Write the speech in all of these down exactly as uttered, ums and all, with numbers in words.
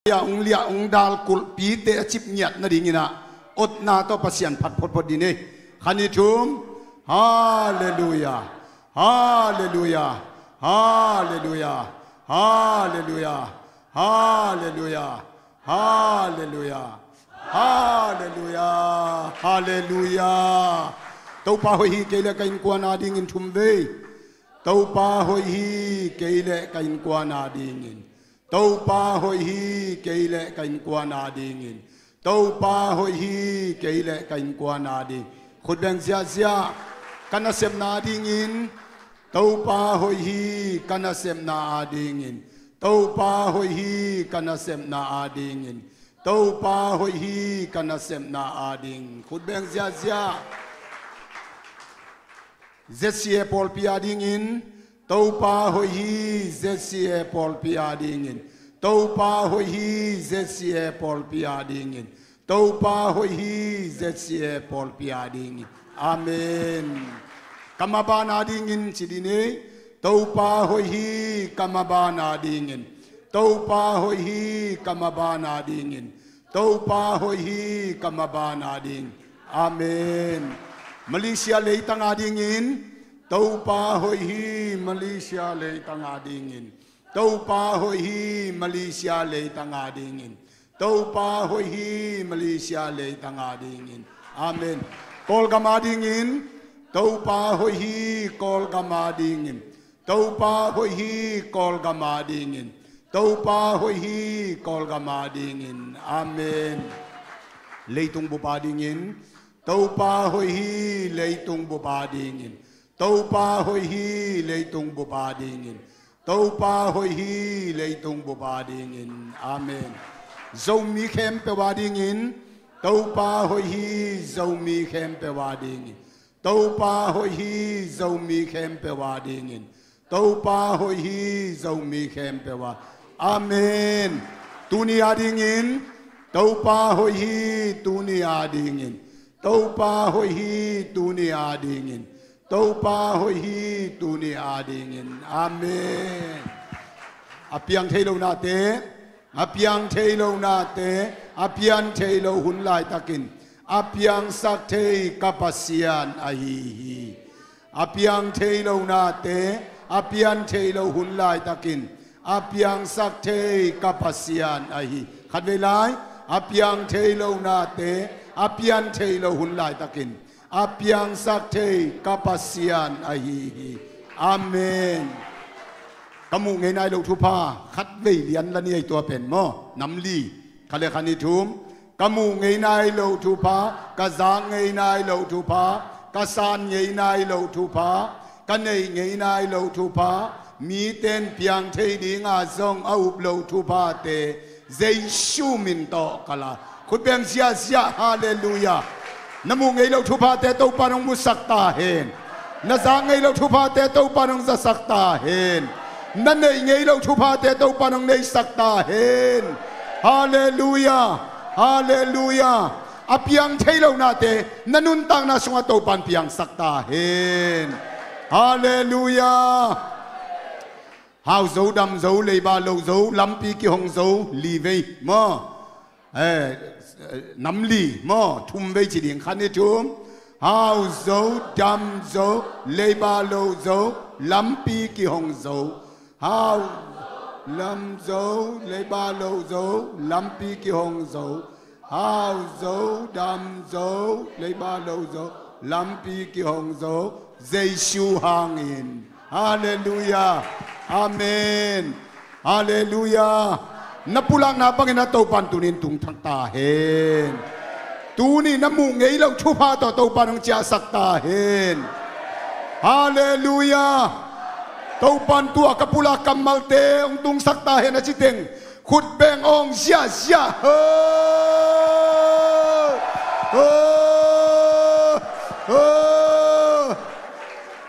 a hong liah hong dal kulhpite a cip ngiat nadingin ah otna tawh Pasian phat photphot ding hi. Khan i thum. Halleluiah. Halleluiah. Halleluiah. Halleluiah. Halleluiah. Halleluiah. Halleluiah. Halleluiah. Topa hoih hi, kei le ka innkuan a dingin thum vei. Topa hoih hi, kei le ka innkuan a dingin. Topa hoih hi, kei le ka innkuan a dingin. Topa hoih hi, kei le ka innkuan a ding. Khut beng ziahziah. Ka nasepna a dingin. Topa hoih hi, ka nasepna a dingin. Topa hoih hi, ka nasepna a dingin. Topa hoih hi, ka nasepna a ding. Khut beng ziahziah. Z C A pawlpi a dingin. Topa hoih hi, Z C A pawlpi a dingin. Topa hoih hi, Z C A pawlpi a dingin. Topa hoih hi, Z C A pawlpi a dingin. Amen. Ka maban a dingin ci ding hi. Topa hoih hi, ka maban a dingin. Topa hoih hi, ka maban a dingin. Topa hoih hi, ka maban a ding. Amen. Malaysia leitang a dingin. Topa hoih hi, Malaysia leitang a dingin. Topa hoih hi, Malaysia leitang a dingin. Topa hoih hi, Malaysia leitang a dingin. Amen. Kawlgam a dingin. Topa hoih hi, Kawlgam a dingin. Topa hoih hi, Kawlgam a dingin. Topa hoih hi, Kawlgam a dingin. Amen. Leitung bup a dingin. Topa hoih hi, leitung bup a dingin. Topa hoih hi, leitung bup a dingin. Topa hoih hi, leitung bup a dingin. Amen. Zomi khempeuh a dingin. Topa hoih hi, Zomi khempeuh a dingin. Topa hoih hi, Zomi khempeuh a dingin. Topa hoih hi, Zomi khempeuh a. Amen. Tuni a dingin. Topa hoih hi, tuni a dingin. Topa hoih hi, tuni a dingin. Topa hoih hi, tuni a dingin. Amen. A piang thei lo nate, a piang thei lo nate, a piang thei lo hun laitakin a piangsak thei ka Pasian ahi hi. A piang thei lo nate, a piang thei lo hun laitakin a piangsak thei ka Pasian ahi. Khatvei lai. A piang thei lo nate, a piang thei lo hun laitakin a piangsak thei ka Pasian ahi hi. Amen. Ka muh ngei nai lo thupha khatvei lian la ni ei, tua pen maw? Nam li. Kha le kha ni thum. Ka muh ngei nai lo thupha, ka zak ngei nai lo thupha, ka san ngei nai lo thupha, ka neih ngei nai lo thupha, mite in piang thei dinga zong a up lo thuphate Jesu min tawh ka la. Khut beng ziahziah. Halleluiah. Na muh ngei lo thuphate Topa in hong musak ta hen. Na zak ngei lo thuphate Topa in hong zasak ta hen. Na neih ngei lo thuphate Topa in hong neihsak ta hen. Halleluiah. Halleluiah. A piang thei lo nate na nuntakna sungah Topa in piangsak ta hen. Halleluiah. Hau zo, dam zo, leiba lo zo, lampi kihong zo, li vei maw? Eh, nam li maw? Thum vei ci ding. Kha ni thum. Hau zo, dam zo, leiba lo zo, lampi kihong zo. Hau, lam zo, leiba lo zo, lampi kihong zo. Hau zo, dam zo, leiba lo zo, lampi kihong zo, Jesu hangin. Halleluiah. Amen. Halleluiah. Na pulakna bangin a Topa in tuni in tungthak ta hen. Tuni na muh ngei lo thupha tawh Topa in hong ciahsak ta hen. Halleluiah. Topa in tua ka pulak kammalte hong tungsak ta hen a ci teng khut beng awng ziahziah. Ho! Ho! Ho!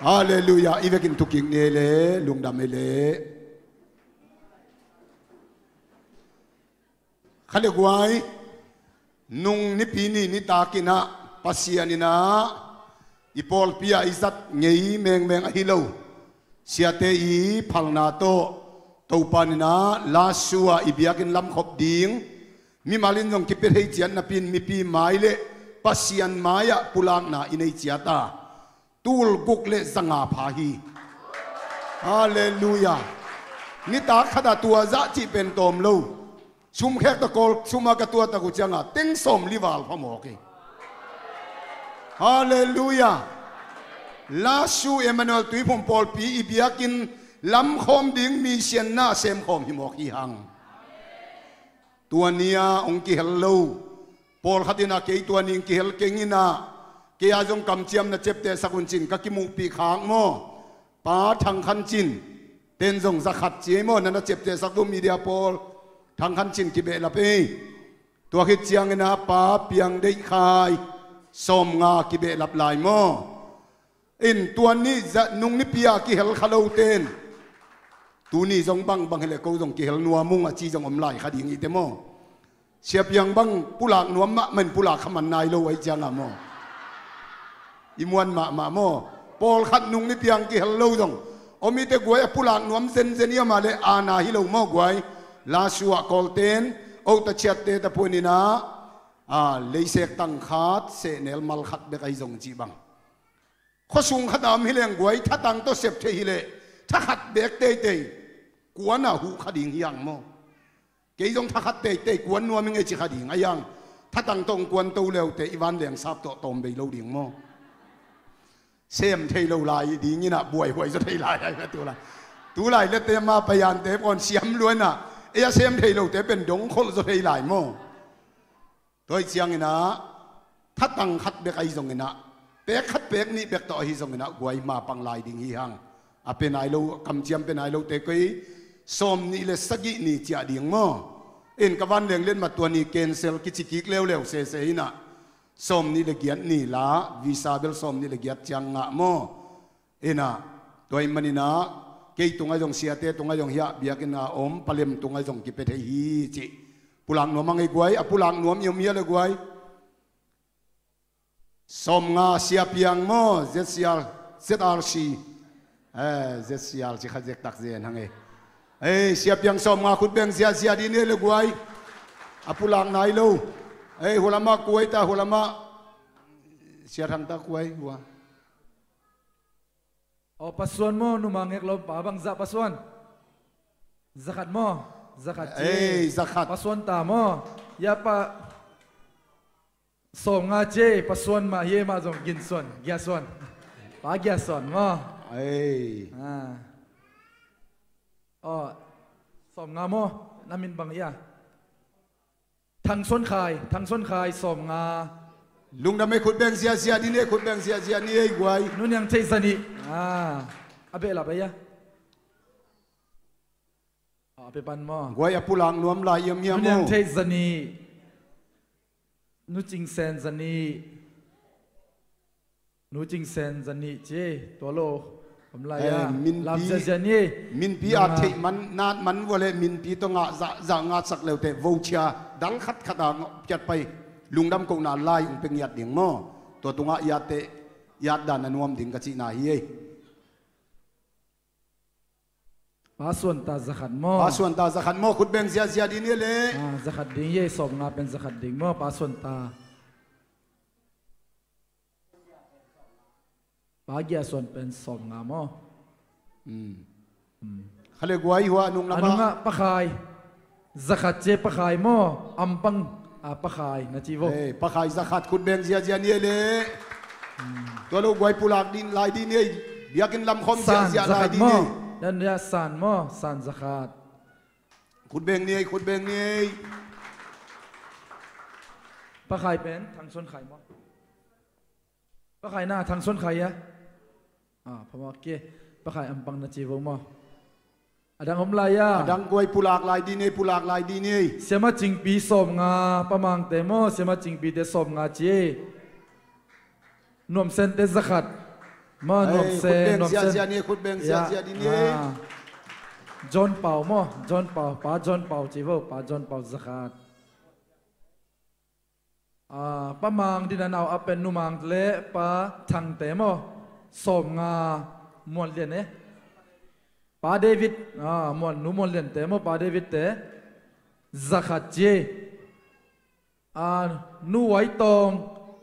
Halleluiah. I vekin thukik ni le, lungdam ni le. Kha le guai, nung nipi ni nitakin ah Pasian in ah i pawlpi ah i zat ngei mengmeng ahi lo siate i phalna tawh Topa in ah lasu ah i biakinn lamkhop ding mimal in zong kipia thei ciat napi in mipi mai le Pasian mai-ah pulakna i nei ciat a, tul guk le zanga pha hi. Halleluiah. Nitak khat ah tua zah cih pen tawm lo. Sumkhek tawh Kawl sum ah ka tuah tak uh ciangah teng sawmli val pha mawk hi. Halleluiah. Lasu Emmanuel Tuiphum pawlpi i biakinn lamkhawm ding mi sianna semkhawm hi mawk hi hang. Tua ni-a hong kihel lo pawlkhat in ah kei tua ni-in kihel keng in ah, kei-a zong kamciam na ciaptehsak un cin ka kimuhpih khak maw? Pa Thang Khan Cin, ten zong zakhat ci ei maw, na na ciaptehsak uh media pawl, Thang Khan Cin kibehlap ei. Tua khit ciangin ah Pa Piang Deih Khai, sawmnga kibehlap lai maw? In tua ni zah nung nipi a kihel kha lote in tuni zong bangbang hileh ko zong kihel nuam ung a ci zong om lai kha ding hi te maw? Sia Piang bang pulak nuam mahmah in pulak kha man nai lo ahih ciangah maw? I muan mahmah maw? Pawlkhat nung nipi a kihel lo zong om hi te guai, a pulak nuam zenzen hi a, amah le ana hi lo maw guai? Lasu ah Kawlte in ota ciatte ta puan in ah, a, leisek tang khat, sehnel mal khat bek ahi zong cih bang. Khuasung khat a om hi leng guai, thatang tawh sep thei hileh tha khat bek teitei kuan a huh kha ding hi hang maw? Kei zong tha khat teitei kuan nuam ing ei ci kha ding a hi hang. Thatang tawh hong kuan to leute i vanleng sap tawh tawm bei lo ding maw? Sem thei lo lai ding in ah buaihuai zaw thei lai ahi ve tu lai. Tu lai lete ma payan te pawn siam lua in ah, ei a sem thei lote pen dong kholh zaw thei lai maw? Tua hi ciangin ah, thatang khat bek ahi zongin ah, pek khat pek nih bek tawh ahi zongin ah, guai ma pang lai ding hi hang. A pe nai lo, kamciam pe nai lote koi, sawmnih le sagih ni ciah ding maw? In ka vanleng lian mah tua ni cancel kici kik leuleu sese in ah, sawmnih le giat ni la, visa bel sawmnih le giat ciang ngah maw? In ah, tua ahih manin ah, kei tungah zong siate tungah zong hiah biakinn a om, palem tungah zong kipia thei hi cih. Pulak nuam a ngei guai, a pulak nuam i om hia le guai. Sawmnga Sia Piang maw, Z C R, Z R C. Eh, Z C R ci kha zek tak zen hang ei. Ei, Sia Piang sawmnga khut beng ziahziah dih ni le guai. A pulak nai lo. Ei, hulamah kuai ta, hulamah. Sia Thang ta kuai, hua. Aw, Pa Suan maw, numa ngek lo, pa bang zah Pa Suan. Zakhat maw, zakhat ci. Ei, zakhat. Pa Suan ta maw. Ya pa, sawmnga ci, Pa Suan mah hi ei, mah zong Gin Suan, Gia Suan. Pa Gia Suan maw. Ei. Ah. Aw, sawmnga maw, na min bang ia. Thang Suan Khai, Thang Suan Khai, sawmnga. Lungdam ei, khut beng ziahziah ni ei, khut beng ziahziah ni ei guai. Nu Niang Theih zanih. Ah, a behlap ei a. Ah, a pe pan maw. Guai a pulak nuam lai iam hiam maw. Nu Niang Theih zanih. Nu Cing Sen zanih. Nu Cing Sen zanih ci, tua lo om lai a. Eh, minpi, lam ziahziah ni. Minpi a theih man, nat man vua le minpi tawh ngah zah, zah ngahsak leute voucher dal khatkhat a piat pai, lungdam kohna lai ung pe ngiat ding maw? Tua tungah iate, iat dan a nuam ding ka cihna hi ei. Pa Suan ta zakhat maw? Pa Suan ta zakhat maw? Khut beng ziahziah dih ni le. Ah, zakhat ding ei, sawmnga pen zakhat ding maw? Pa Suan ta. Pa Gia Suan pen sawmnga maw? Hmm. Hmm. Khale guai hua nung lama. A nungah Pa Khai. Zakhat ci Pa Khai maw? Ampang, ah, Pa Khai na ci vo. Eh, Pa Khai zakhat khut beng ziahziah ni le. Hmm. Tua lo guai pulak din lai din ei. Biakinn lamkhawm ziahziah lai din ei. San zakhat maw? Dan ya San maw? San zakhat. Khut beng ni ei, khut beng ni ei. Pa Khai pen Thang Suan Khai maw? Pa Khai na Thang Suan Khai a. Ah, phamawh kei. Pa Khai Ampang na ci vo maw? A dang om lai a. A dang guai pulak lai din ei, pulak lai din ei. Siama Cingpi sawmnga, Pa Mangte maw, Siama Cingpite sawmnga ci. Nuam Sente zakhat. Maw, Nuam Sen, Nuam Sen. Khut beng ziahziah ni ei, khut beng ziahziah din ei. Ah. John Pau maw, John Pau, Pa John Pau ci vo, Pa John Pau zakhat. Ah, Pa Mang dina nau a pen Nu Mang le Pa Thangte maw, sawmnga muan lian e. Pa David, ah, Muan, Nu Muan Lian te maw, Pa David te zakhat ci. Ah, Nu Wai Tawng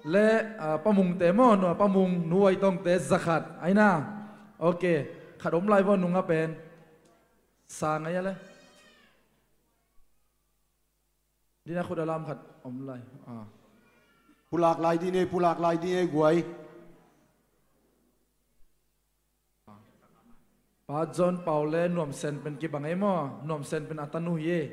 le, ah, Pa Mung te maw, Nu, Pa Mung, Nu Wai Tawng te zakhat. Aina. Ok. Khat om lai vaw nunga pen. Sa ngai a le. Dina khut a lam khat om lai. Ah. Pulak lai dine, pulak lai dine guai. Pa John Pau le Nuam Sen pen kibang ei maw? Nuam Sen pen a tanu hi ei.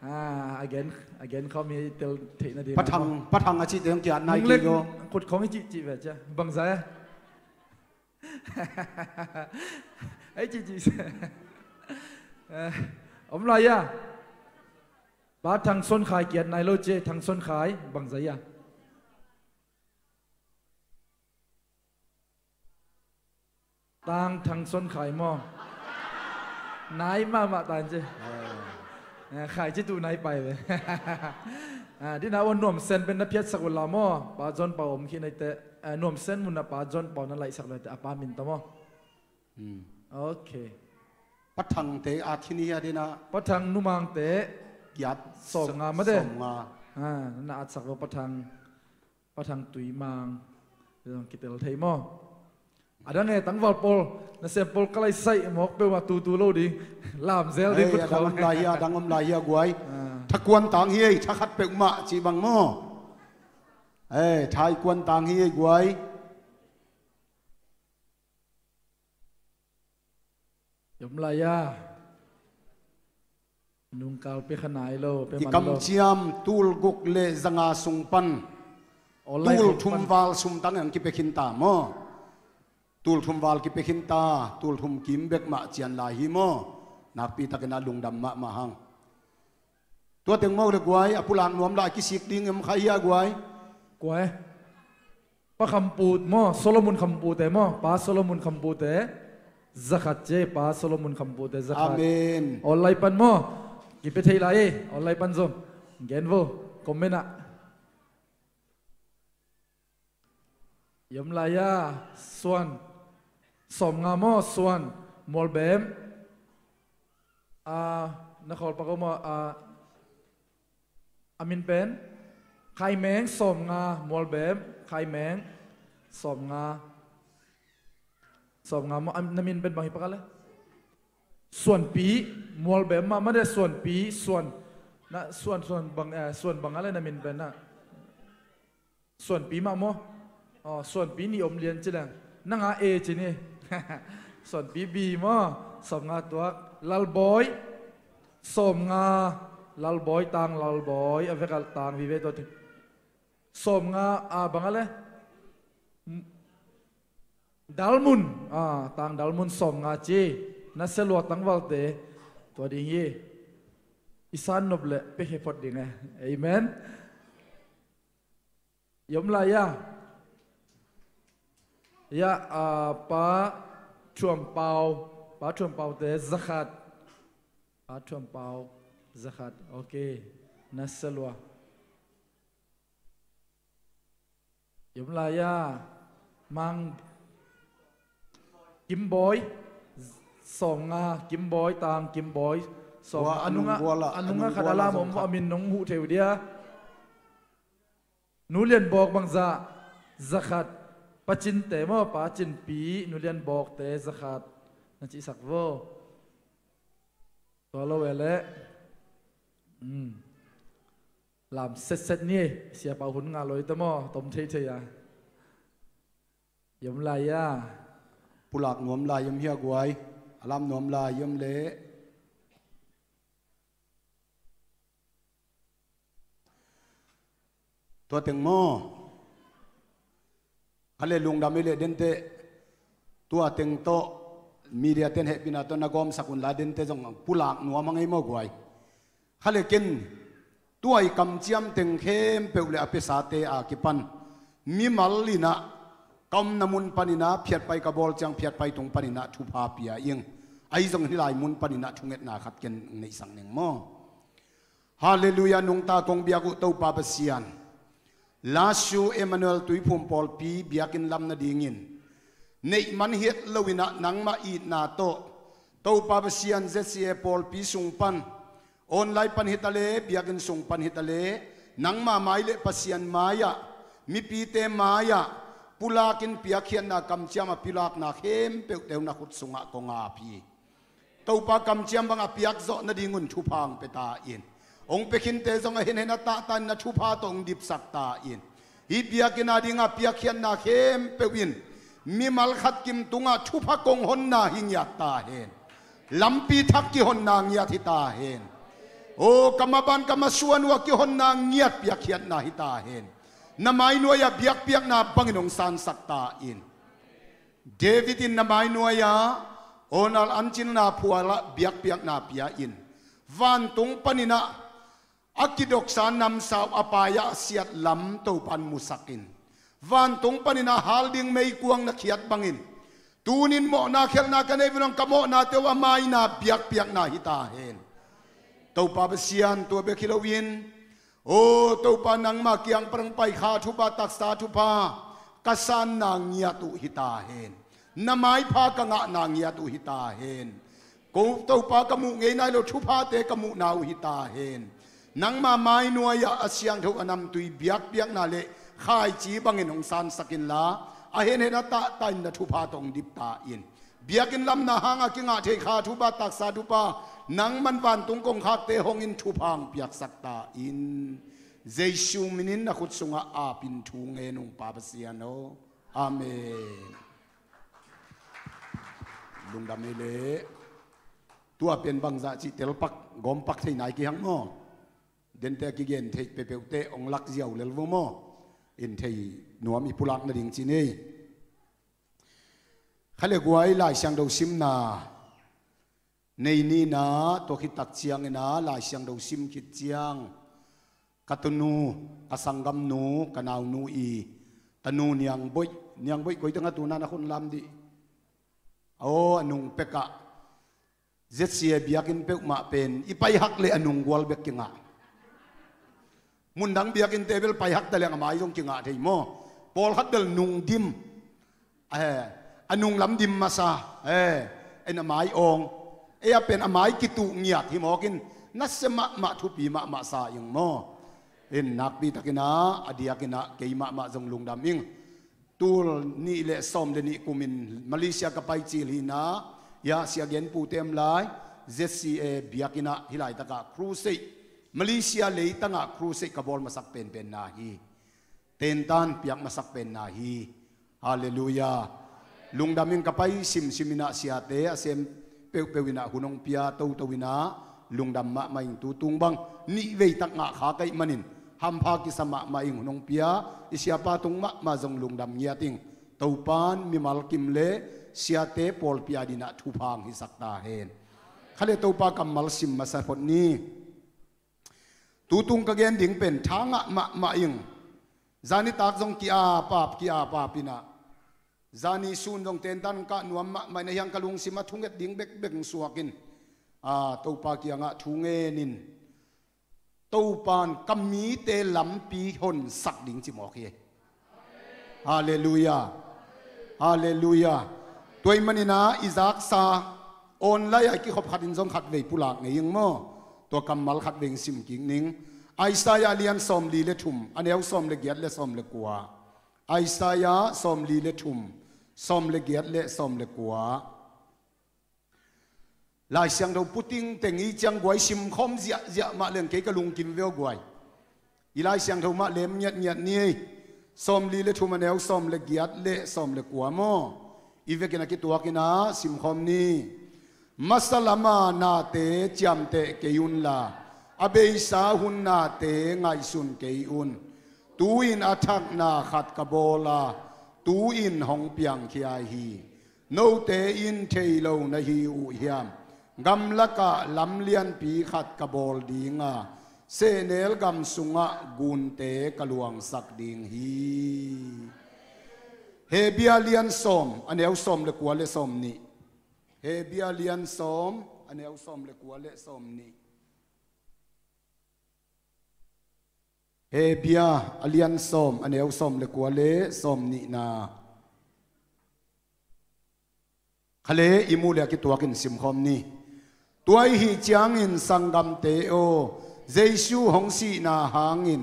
Ah, again, again khawm hi tel theihna ding. Pathang, Pathang a cih teng kiat nai kik lo. Khut khong i cih cih ve cia. Bangza e. Ei cih cih. Eh, om lai a. Pa Thang Son Khai kiat nai lo cia, Thang Son Khai bangza a. Tang Thang Son Khai maw? Nai mahmah tan ci. Eh, khai ci tu nai pai ve. Ah, dina wan Nuam Sen pen na phiatsak uh la maw? Pa John Pau om khi nai te. Eh, Nuam Sen mun a Pa John Pau na laihsak nai te a pa min ta maw? Hmm. Ok. Pathang te a khini a dina. Pathang numang te. Kiat sawm nga ma de. Sawm nga. Ah, na atsak lo Pathang. Pathang Tuimang. Zong kitel thei maw? A dang e tangval pawl, nasem pawl ka lai sai mawk peuhmah tutu lo ding. Lam zel ding. Hei, khut a dang khawng om lai hi a, a dang om lai hi a guai. Ah. Thakuan tang hi ei, thakhat peuhmah ci bang maw? Hei, thaikuan tang hi ei guai. Yom lai a. Nungkal pia kha nai lo, pia man lo. I kamciam tul guk le zanga sung pan tul thum val sum tang ang kipia khin ta maw? Tul thum val kipia khin ta, tul thum kim bek mah cian lai hi maw? Nakpi takin a lungdam mahmah hang. Tua teng maw le guai, a pulak nuam lai kisik ding em kha hi a guai. Guai. Pa Khampu maw, Solomon Khampu te maw, Pa Solomon Khampu te zakhat ci, Pa Solomon Khampu te zakhat. Amen. Online pan maw, kipia thei lai, online pan zong gen vo, comment ah. Yom lai a, Suan. Sawm nga maw, Suan. Mualbem. Ah, na khawl pak aw maw, ah, a min pen Khaimeng, sawm nga, Mualbem, Khaimeng, sawm nga. Sawm nga maw, a, na min pen bang hi pak a le? Suanpi, Mualbem mah, mah de Suanpi, Suan. Na Suan, Suan bang, eh, Suan bang a le na min pen na. Suanpi mah maw? Aw, Suanpi nih om lian ci leng. Nang a e ci ni. Suanpi bi maw? Sawm nga tuak. Lalbawi. Sawm nga. Lalbawi, Tang Lalbawi. A vek a Tang vive tua ti. Sawm nga a bang a le? Dalmun. A, Tang Dalmun sawm nga ci. Na sia lua tangvalte. Tua ding hi. I san nop le pekhe phot ding e. Amen. Yom lai a. Ya, ah, Pa Thuam Pau. Pa Thuam Pau te zakhat. Pa Thuam Pau zakhat. Ok. Na sia lua. Yom lai a. Mang Kimbawi. Sawm nga, Kimbawi, Tang Kimbawi. Sawm nga, a nunga, a nunga khat a lam om, a min nong huh thei uh dia. Nu Lian Bawk bangzah, zakhat. Pa Cin te maw, Pa Cin Pi, Nu Lian Bawk te zakhat. Na cihsak vo. Tua lo e le. Hmm. Lam setset ni, Sia Pau hun ngah lo i ta maw, tom thei thei a. Yom lai a. Pulak nuam lai yom hi a guai. A lam nuam lai yom le. Tua teng maw? Kha le lungdam ei le dente. Tua teng tawh media ten hehpihna tawh na gawmsak un la dente zong pulak nuam a ngei maw guai. Kha le ken tua i kamciam teng khempeuh le a piasate a kipan mimal inah ka omna mun paninah phiatpai ka bawl ciang phiatpai tung paninah thupha pia ing. Ahi zong hih lai mun paninah thungetna khat ken neihsak ning maw? Halleluiah, nungta kong biak uh Topa Pasian. Lasu Emmanuel Tuiphum pawlpi biakinn lam nadingin neih man hiat loinah nangmah itna tawh Topa Pasian Z C A pawlpi sung pan, online pan hi ta le, biakinn sung pan hi ta le, nangma mai le Pasian mai-ah, mipite mai-ah pulakin piakkhiatna kamciam a pulakna khempeuhte uh na khut sungah kong ap hi. Topa kamciam bang a piak zawh nadingun thupha hong pia ta in. Hong pia khinte zong a henhen a tahtahin na thupha tawh hong dipsak ta in. Hih biakinn a dinga piakkhiatna khempeuh in mimal khat kim tungah thupha kong honna hi ngiat ta hen. Lampi thak kihonna ngiat hi ta hen. O, ka maban ka masuan uh a kihonna ngiat piakkhiatna hi ta hen. Na mainuai-ah biakpiakna bangin hong sansak ta in. David in na mainuai-ah awnal ancilna phualah biakpiakna pia in. Vantung paninah a kidoksa namsau a pai-ah a siat lam Topan musakin, vantung paninah hal ding meikuang na khiat bangin, tunin mawhna khelhna ka neih uh nang ka mawhnate uh a maina biakpiakna hi ta hen. Topa Pasian, tua bek hi loin, o Topa, nangma kiang pan hong pai kha thupha, taksa thupha ka sanna ngiat uh hi ta hen. Na maipha ka ngahna ngiat uh hi ta hen. Ko Topa, ka muh ngei nai lo thuphate ka muhna uh hi ta hen. Nangma mainuai-ah a siangtho a namtui biakpiakna le khaici bangin hong sansak inla, a henhen a tahtahin na thupha tawh hong dip ta in. Biakinn lamna hanga kingah thei kha thupha, taksa thupha, nangman vantung kongkhakte hongin thupha hong piaksak ta in. Jesu minin na khut sungah apin thu ngen ung, Pa Pasian aw. Amen. Lungdam ei le. Tua pen bangzah cih telpak gawmpak thei nai kihang maw? Dente a kigen theih peuhpeuhte hong lak ziau lel vo maw? In thei nuam i pulak nading ci ni. Kha le guai, Lai Siangtho simna nei ni in ah, tua khit tak ciangin ah Lai Siangtho sim khit ciang, ka tanu, ka sanggamnu, ka naunu i tanu Niang Boih, Niang Boih koi tengah tu na na hun lam dih. Aw, a nung pekah Z C A biakinn peuhmah pen i paihak le a nung gual bek kingah. Mundang biakinnte bel paihak ta leng a mai zong kingah thei maw? Pawlkhat bel nung dim, eh, a nung lam dim masa, eh, en a mai awng, ei a pen a mai kituh ngiat hi mawkin, nasia mahmah, thupi mahmah sa ing maw? In nakpi takin ah, a diakin ah kei mahmah zong lungdam ing. Tul nih le sawm le nih kumin Malaysia ka pai cil hi in ah, ya, sia gen pute om lai, Z C A biakinn ah hih laitakah crusade, Malaysia leitangah crusade ka bawl masak penpenna hi. Tentan piak masak penna hi. Halleluiah. Lungdam ing, ka pai simsim in ah siate a sem peuhpeuh in ah hun hong pia toto in ah, lungdam mahmah ing. Tutung bang nih veitak ngah kha ka hih manin hampha kisa mahmah ing. Hun hong pia i siapa tung mahmah zong lungdam ngiat ing. Topan mimal kim le siate pawlpi a dinah thupha hong hisak ta hen. Kha le Topa kammal sim masa phot ni. Tutung ka gen ding pen tha ngah mahmah ing. Zanitak zong ki-apap, ki-apap in ah, zani sun zong tentan kah nuam mahmah in ah, hiang ka lungsim ah thunget ding bekbek suak in, a, Topa kiangah thu ngen in, Topan ka mite lampi honsak ding ci mawk hi. Halleluiah. Halleluiah. Tua ahih manin ah i zaksa online a i kikhop khat in zong khatvei pulak ngei ing maw? Tua kammal khatvei sim kik ning. Isaiah lian sawmli le thum, a neu sawm le giat le sawm le kua. Isaiah sawmli le thum, sawm le giat le sawm le kua. Lai Siangtho puting teng i ciang guai, simkhawm ziahziah mah leng kei ka lungkim veu guai. I Lai Siangtho mah lem ngiatngiat ni ei. Sawmli le thum, a neu sawm le giat le sawm le kua maw? I vekin a kituakin ah simkhawm ni. Masa lama nate ciamteh kei unla, a beisa hun nate ngaihsun kei un. Tu-in a thakna khat ka bawl a, tu-in hong piangkhia hi. Note in thei lo na hi uh hiam? Gamlakah lam lianpi khat ka bawl ding a, sehnel gam sungah gunte ka luangsak ding hi. Hebru lian sawm, a neu sawm le kua le sawm nih. Hebru lian sawm, a neu sawm le kua le sawm nih. Hebru a lian sawm, a neu sawm le kua le sawm nihna. Khale i muh le a kituakin simkhawm ni. Tua ahih ciangin sanggamte aw, Jesu hong sihna hangin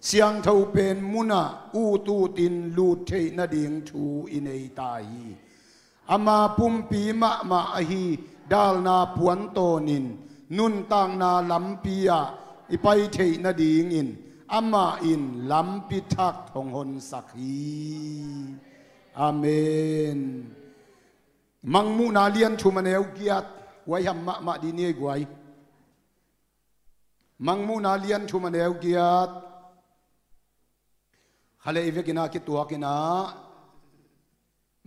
siangtho pen munah ututin lut theih nading thu i nei ta hi. Ama pumpi mahmah ahi dalna puantawnin nuntakna lampi ah i pai theih nadingin amah in lampi thak hong honsak hi. Amen. Mangmuhna lian thum a neu giat. Huaiham mahmah dih ni ei guai. Mangmuhna lian thum a neu giat. Khale i vekinah kituakinah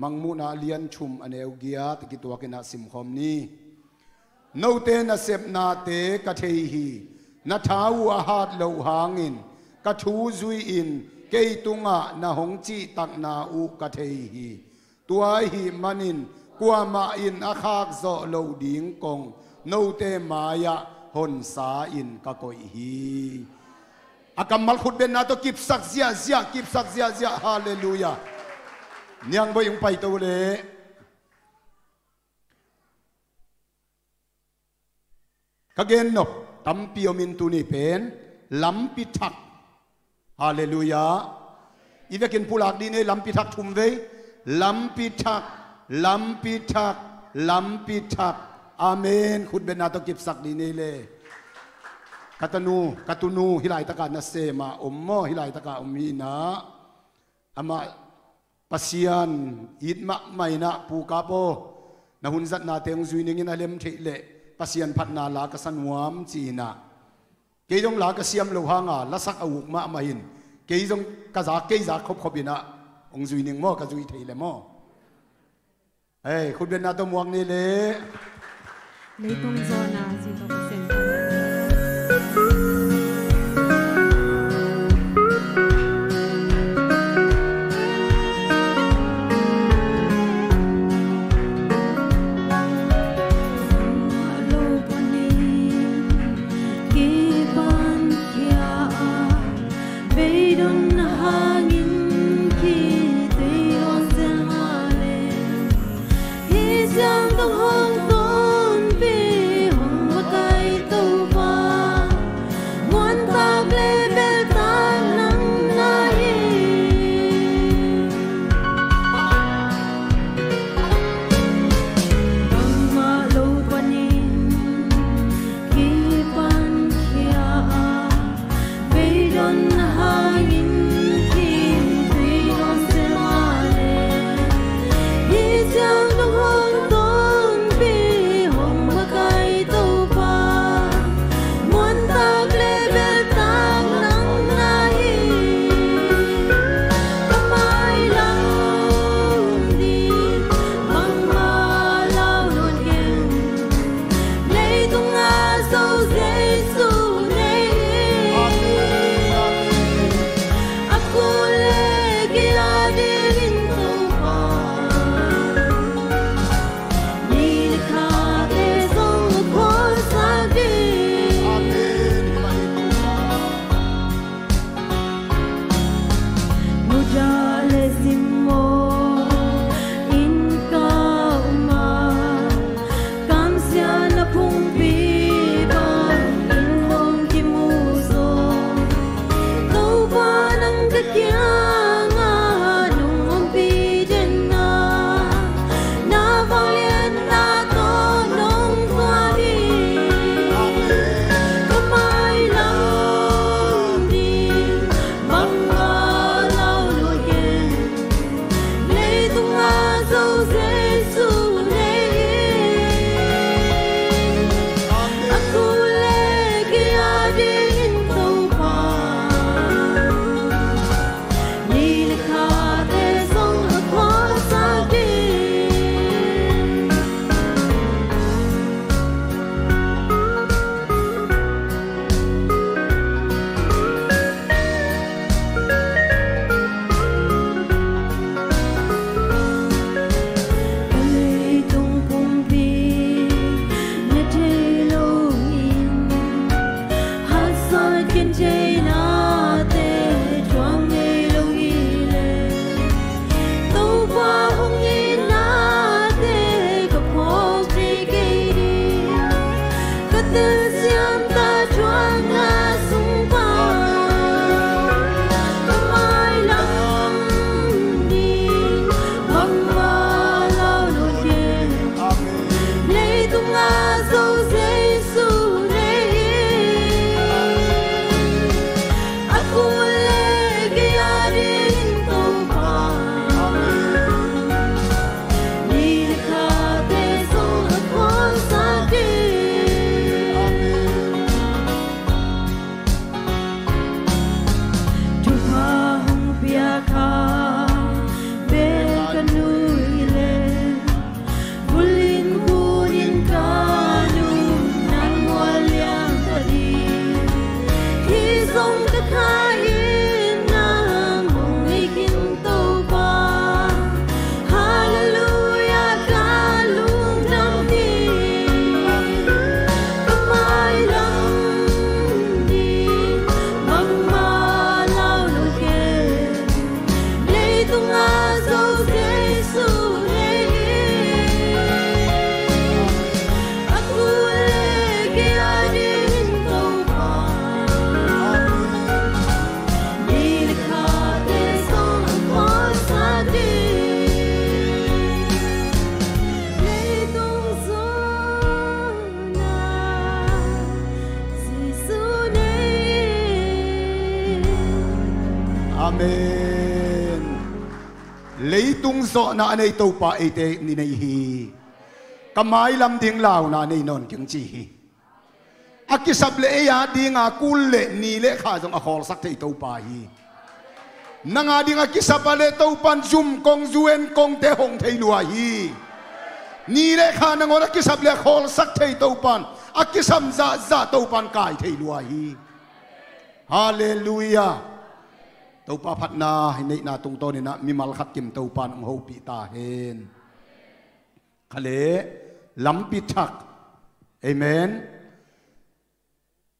Mangmuhna lian thum a neu giat a kituakinah simkhawm ni. Note nasepnate ka thei hi. Na tha uh a hat loh hangin ka thu zui-in kei tungah na hong cihtakna uh ka thei hi. Tua ahih manin kuamah in a khakzawh loh ding kong note mai-ah honsa-in ka koih hi. A kammal khutbetna tawh kipsak ziahziah, kipsak ziahziah. Halleluiah. Niangbawi hong paito leh ka gen nop tampi om in tuni pen lampi thak. Halleluiah. I vekin pulak dih ni ei, lampi thak thum vei. Lampi thak, lampi thak, lampi thak. Amen. Khutbetna tawh kipsak dih ni ei le. Ka tanu, ka tunu hih laitakah nasem ah om maw, hih laitakah om hi inah. Amah Pasian it mahmah inah, Pu Kap aw, na hun zatnate hong zui ningin a lem theih leh Pasian phatna la ka sa nuam ci inah. Kei zong la ka siam loh hanga lasak a uk mahmah in, kei zong ka zak, kei zak khopkhop inah hong zui ning maw, ka zui thei leh maw. Hei, khutbetna tawh muak ni le. Leitung zawhna zi tawh Pasian phatna. Lo panin kipan khia a, beidon hangin kitui lawh zel mah le. Hih siangtho hong tonpih hong makaih Topa, muantak le beltak nang na hi. Bangmah lo panin kipan khia a, beidon hangin kitui lawh zel mah le. Hih siangtho hong tonpih hong makaih Topa, muantak le beltak nang na hi. Ka mailam ding bangmah lau lo keng. Leitung a Zo Jesu nei hi. A kul le kei a dingin Topa, ni le khate zong a khuasak ding. Mudah le simmawh in ka um a, kamsiatna phungpi bangin hong kimu zaw. Topa nang ka kiangah nong ompih den a, na vangliatna tawh nong thuak hi. Ka mailam ding bangmah lau lo keng. Leitung a Zo Jesu nei hi. A kul le kei a dingin Topa, ni le khate zong a khuasak ding. Leitung pumpi na thei lo in, haksat khentheinate thuak ngei lo hi leh, Topa hong itnate ka Kha in nang hong hei khin Topa. Halleluiah, ka lungdam hi. Ka mailam ding bangmah lau lo kei. Leitung a Zo Jesu nei hi. A kul le kei a ding Topa. Ni le khate zong a khuasa ding. Leitung zawhna Jesu nei. Amen. Leitung zawhna a nei Topa eite ni nei hi. Ka mailam ding launa nei nawn keng ci hi. A kisap le ei a dinga kul le ni le kha zong a khawlsak thei Topa hi. Nang a ding a kisap a le Topan zum kong, zu en kongte hong thei lua hi. Ni le kha nangawn a kisap le a khawlsak thei Topan, a kisam zahzah Topan kai thei lua hi. Halleluiah. Topa phatna hi neihna tungtawninah mimal khat kim Topan hong hopih ta hen. Kha le lampi thak. Amen.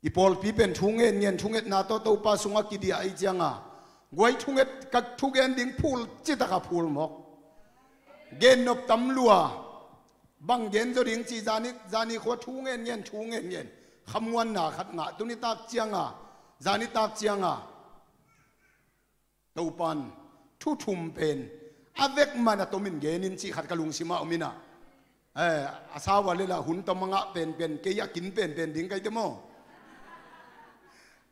I pawlpi pen thu ngen ngen, thungetna tawh Topa sungah kidiah ahi cianga guai thunget ka thugen ding phul citaka phul mawk. Gen nop tam lua. Bang gen zaw ding ci, zani, zani khua thu ngen ngen, thu ngen ngen. Khamuanna khat ngah tuni tak cianga, zani tak cianga. Topan thu thum pen a vek man a tomin genin cih khat ka lungsimah om inah. Eh, a sau a lela hun tom a ngah penpen kei a kin penpen ding kaite maw?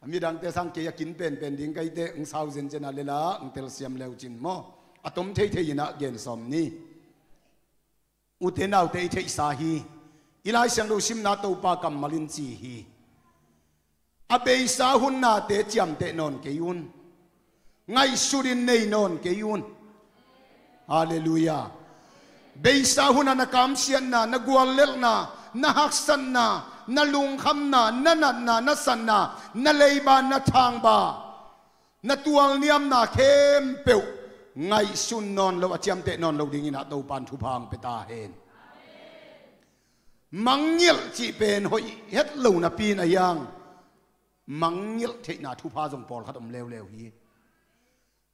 A midangte sang kei a kin penpen ding kaite, ng sau zenzen a lela ng telsiam leucin maw? A tom theithei inah gen sawm ni. Ute naute i theihsa hi. I Lai Siangtho simna Topa kammal in ci hi. A beisa hun nate ciamteh nawn kei un. Ngaihsutin nei nawn kei un. Halleluiah. Beisa hunah na kamsiatna, na guallelhna, na haksatna, na lungkhamna, na natna, na satna, na leiba, na thangba, na tualniamna khempeuh ngaihsun nawn lo, a ciamteh nawn lo dinginah Topan thupha hong pia ta hen. Mangngilh cih pen hoih het lo napi in a hiang mangngilh theihna thupha zong pawlkhat om leuleu hi.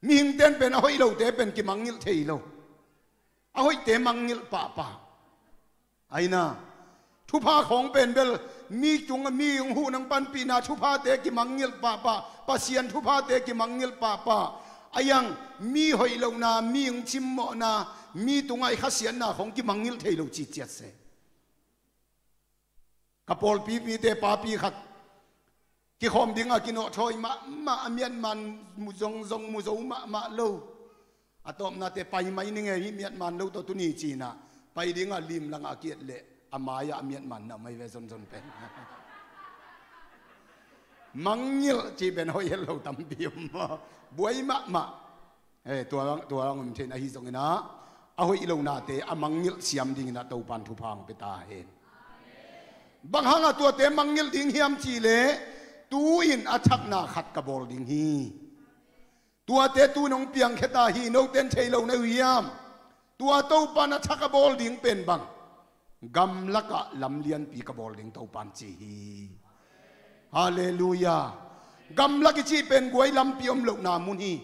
Mihingten pen a hoih lote pen kimangngilh thei lo. A hoihte mangngilh pahpah. Aina thupha khawng pen bel mi cung a mi hong huh nang panpihna thuphate kimangngilh pahpah, Pasian thuphate kimangngilh pahpah. A hiang mi hoih lohna, mi hong cimmawhna, mi tungah i khasiatna khawng kimangngilh thei lo ciciat seh. Ka pawlpi mite papi khat kikhawm dinga kinawhthawi mahmah, a miatman mu zongzong mu zo mahmah lo. A tawpnate pai mai ning e, hih miatman lo tawh tuni cinah pai dinga limlangah a kiat leh a mai-ah a miatman na mai ve zonzon pen. Mangngilh cih pen hoih het lo tampi om maw? Buai mahmah. Eh, tua, tua hong om theihna hi zonginah a hoih lonate a mangngilh siam dinginah Topan thupha hong pia ta hen. Bang hangah tuate mangngilh ding hiam cihleh tu-in a thakna khat ka bawl ding hi. Tuate tu-in hong piangkhia ta hi, noten thei lo na uh hiam? Tua Topan a thak a bawl ding pen bang? Gamlakah lam lianpi ka bawl ding Topan ci hi. Halleluiah. Gamlak i cih pen guai lampi om lohna mun hi.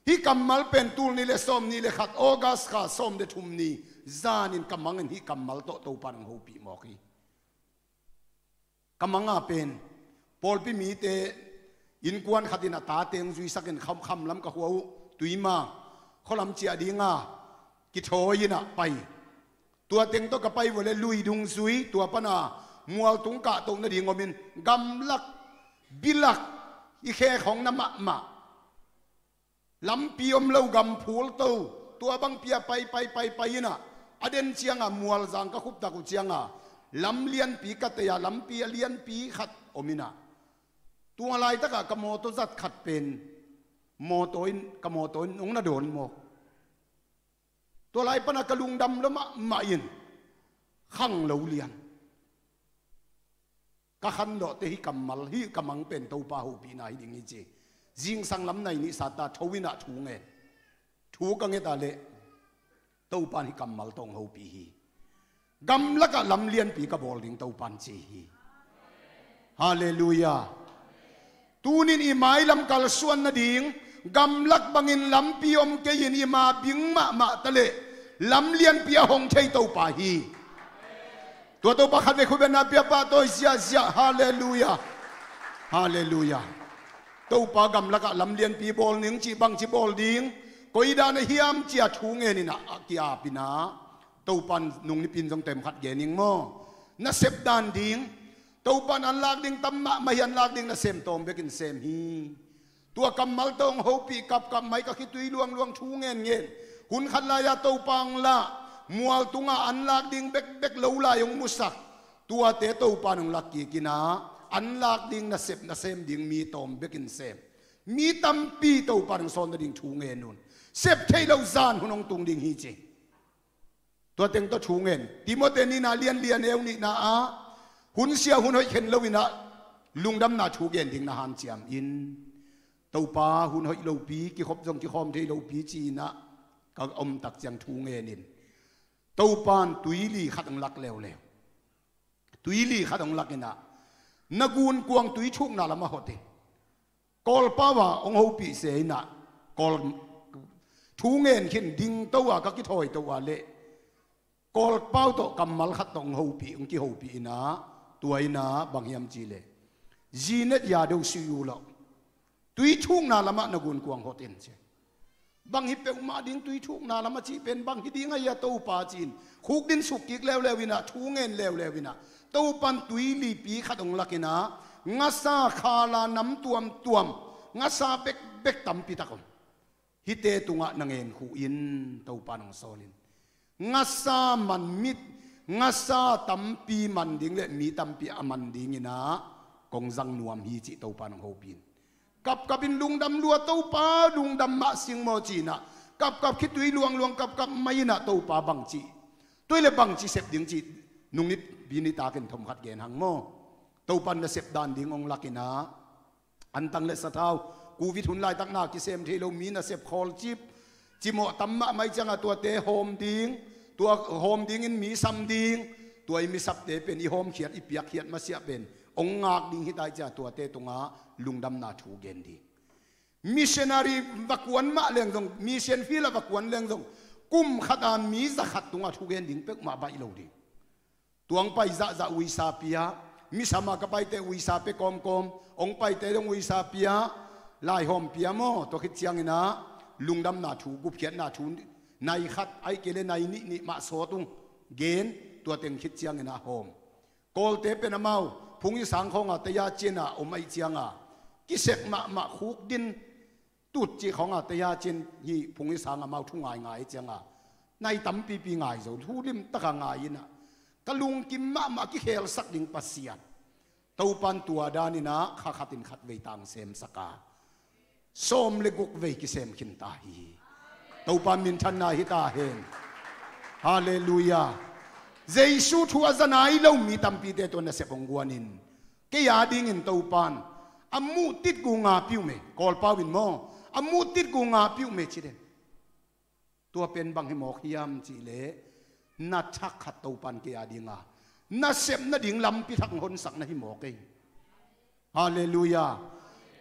Hih kammal pen tul ni le sawm ni le khat, August kha sawm le thum ni zanin ka mangin hih kammal tawh Topan hong hopih mawk hi. Ka manga pen pawlpi mite innkuan khatin a tate hong zuisakin kham, khamlam ka khua uh Tuima khualam ciah dinga kithawi inah pai. Tua teng tawh ka pai vua le lui dungzui, tua pana mualtung kahtoh nading omin gamlak, bilak, i khe khawng na mahmah. Lampi om lo, gam phul to, tua bangpi a pai, pai, pai, pai inah a den cianga mualzang ka khuptak uh cianga lam lianpi ka tei a, lampi a lianpi khat om inah tua laitakah ka mawtaw zat khat pen mawtaw in, ka mawtaw in hong na dawn mawk. Tua lai pana ka lungdam lo mahmah in khang lo lian. Ka khanlawhte hih kammal, hih ka mang pen Topa hopihna hi ding hi ci. Zingsang lam nai nih sat ta, tho in ah thu ngen. Thu ka nget a leh Topan hih kammal tawh hong hopih hi. Gamlakah lam lianpi ka bawl ding Topan ci hi. Halleluiah. Tunin i mailam kalsuan nading gamlak bangin lampi om kei in i ma bing mahmah ta leh lam lianpi a hong thei Topa hi. Tua Topa khat vei khut beng na pia pah tawi ziahziah. Halleluiah. Halleluiah. Topa gamlakah lam lianpi bawl ning cih bangci bawl ding, koi dan a hiam ci a thu ngen in ah a ki-ap in ah, Topan nung nipin zong tem khat gen ning maw? Nasep dan ding. Topan an lak ding tam mahmah hi, an lak ding nasem tawm bekin sem hi. Tua kammal tawh hong hopih kapkap mai, ka khitui luangluang, thu ngenngen. Hun khat lai-a Topa hong lah, mual tungah an lak ding bekbek lo lai hong musak. Tuate Topan hong lak kik in ah an lak ding nasep nasem ding mi tawm bekin sem. Mi tampi Topan hong sawn nading thu ngen un. Sep theih loh zan hun hong tung ding hi ci. Tua teng tawh thu ngen. Timote nihna lian li, a neu nihna ah, hun sia hun hoih khen lo in ah lungdamna thu gen ding na hanciam in. Topa, hun hoih lopi, kikhop zong kikhawm thei lopi ci in ah ka om tak ciang thu ngen in. Topan tuili khat hong lak leuleu. Tuili khat hong lak in ah na gunkuang tui thukna lamah hot in. Kawlpau a hong hopih se in ah, Kawl thu ngen khin dingto a ka kithawi to a leh Kawlpau tawh kammal khat tawh hong hopih, hong kihopih in ah, tua in ah bang hiam cih leh, Zinet Yado sui uh lawh, tui thukna lamah na gunkuang hot in ci. Bang hi peuhmah ding tui thukna lamah cih pen bang hi ding a hia Topa ci-in khukdin suk kik leuleu in ah, thu ngen leuleu in ah, Topan tuilipi khat hong lak in ah, ngasa khala nam tuamtuam, ngasa bekbek tampi tak om. Hihte tungah na ngen khuh in, Topan hong sawl in. Ngasa man mit, ngasa tampi man ding le mi tampi a man ding in ah kong zang nuam hi cih Topan hong hopih in. Kapkap in lungdam lua, Topa lungdam mah sing maw ci in ah, kapkap khitui luangluang kapkap mai in ah Topa bangci, tua hi leh bangci sep ding cih nung nipi nitak in thomkhat gen hang maw? Topan nasep dan ding hong lak in ah, antang le sathau, Covid hun laitak na kisem thei lo mi nasep khawlcip, cimawh tam mahmah ahih ciangah tuate hawm ding, tua hawm dingin mi sam ding, tua i mi sapte pen i hawmkhiat, i piakkhiat masiah pen hong ngak ding hi ta ahih ciangah tuate tungah lungdamna thu gen ding. Missionary va kuan mah leng zong, mission field ah va kuan leng zong, kum khat a mi za khat tungah thu gen ding peuhmah baih lo ding. Tua hong pai zahzah uisa pia, mi sam a ka paite uisa pia kawmkawm, hong paite dong uisa pia, laihawm pia maw, tua khit ciangin ah lungdamna thu, gupkhiatna thu nai khat, ahih kei leh nai nih nih mah sawt ung, gen, tua teng khit ciangin ah hawm. Kawlte pen amau phung i sang khawng a taya cin a om ahih ciangah, kisek mahmah khukdin tut cih khawng a taya cin hi, phung i sang amau thu ngaingai ahih ciangah, nai tampipi ngai zo, thu limtak a ngai in ah, ka lungkim mahmah, kikhelsak ding Pasian. Topan tua dan in ah kha khat in khat vei tang semsak a, sawm le guk vei kisem khin ta hi. Topa minthanna hi ta hen. Halleluiah. Jesu thu a za nai lo mi tampite tua nasep hong guan in, kei a dingin Topan a muh titgu ngapi uh me, Kawlpau in maw, a muh titgu ngapi uh me ci den. Tua pen bang hi mawk hiam cih leh, na thak khat Topan kei a ding a nasep nading lampi thak hong honsak na hi mawk ei. Halleluiah.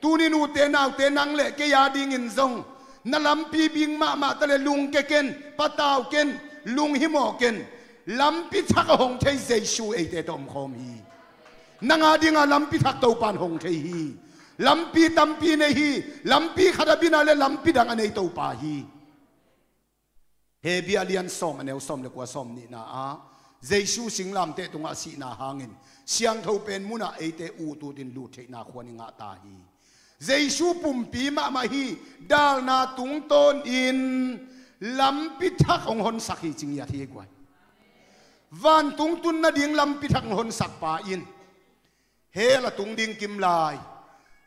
Tunin ute naute, nang le kei a dingin zong na lampi bing mahmah ta leh lungke ken, patau ken, lunghimawh ken. Lampi thak a hong thei Jesu eite tawh omkhawm hi. Nang a ding a lampi thak Topan hong thei hi. Lampi tampi nei hi. Lampi khat a bin a leh lampi dang a nei Topa hi. Hebru a lian sawm, a neu sawm le kua, sawm nihna ah, Jesu singlamteh tungah a sihna hangin siangtho pen munah eite utut in lut theihna khuan i ngah ta hi. Jesu pumpi mahmah hi. Dalna tungtawn in lampi thak hong honsak hi ci ngiat hi guai. Vantung tun nading lampi thak hong honsak pa in, hell a tung ding kim lai,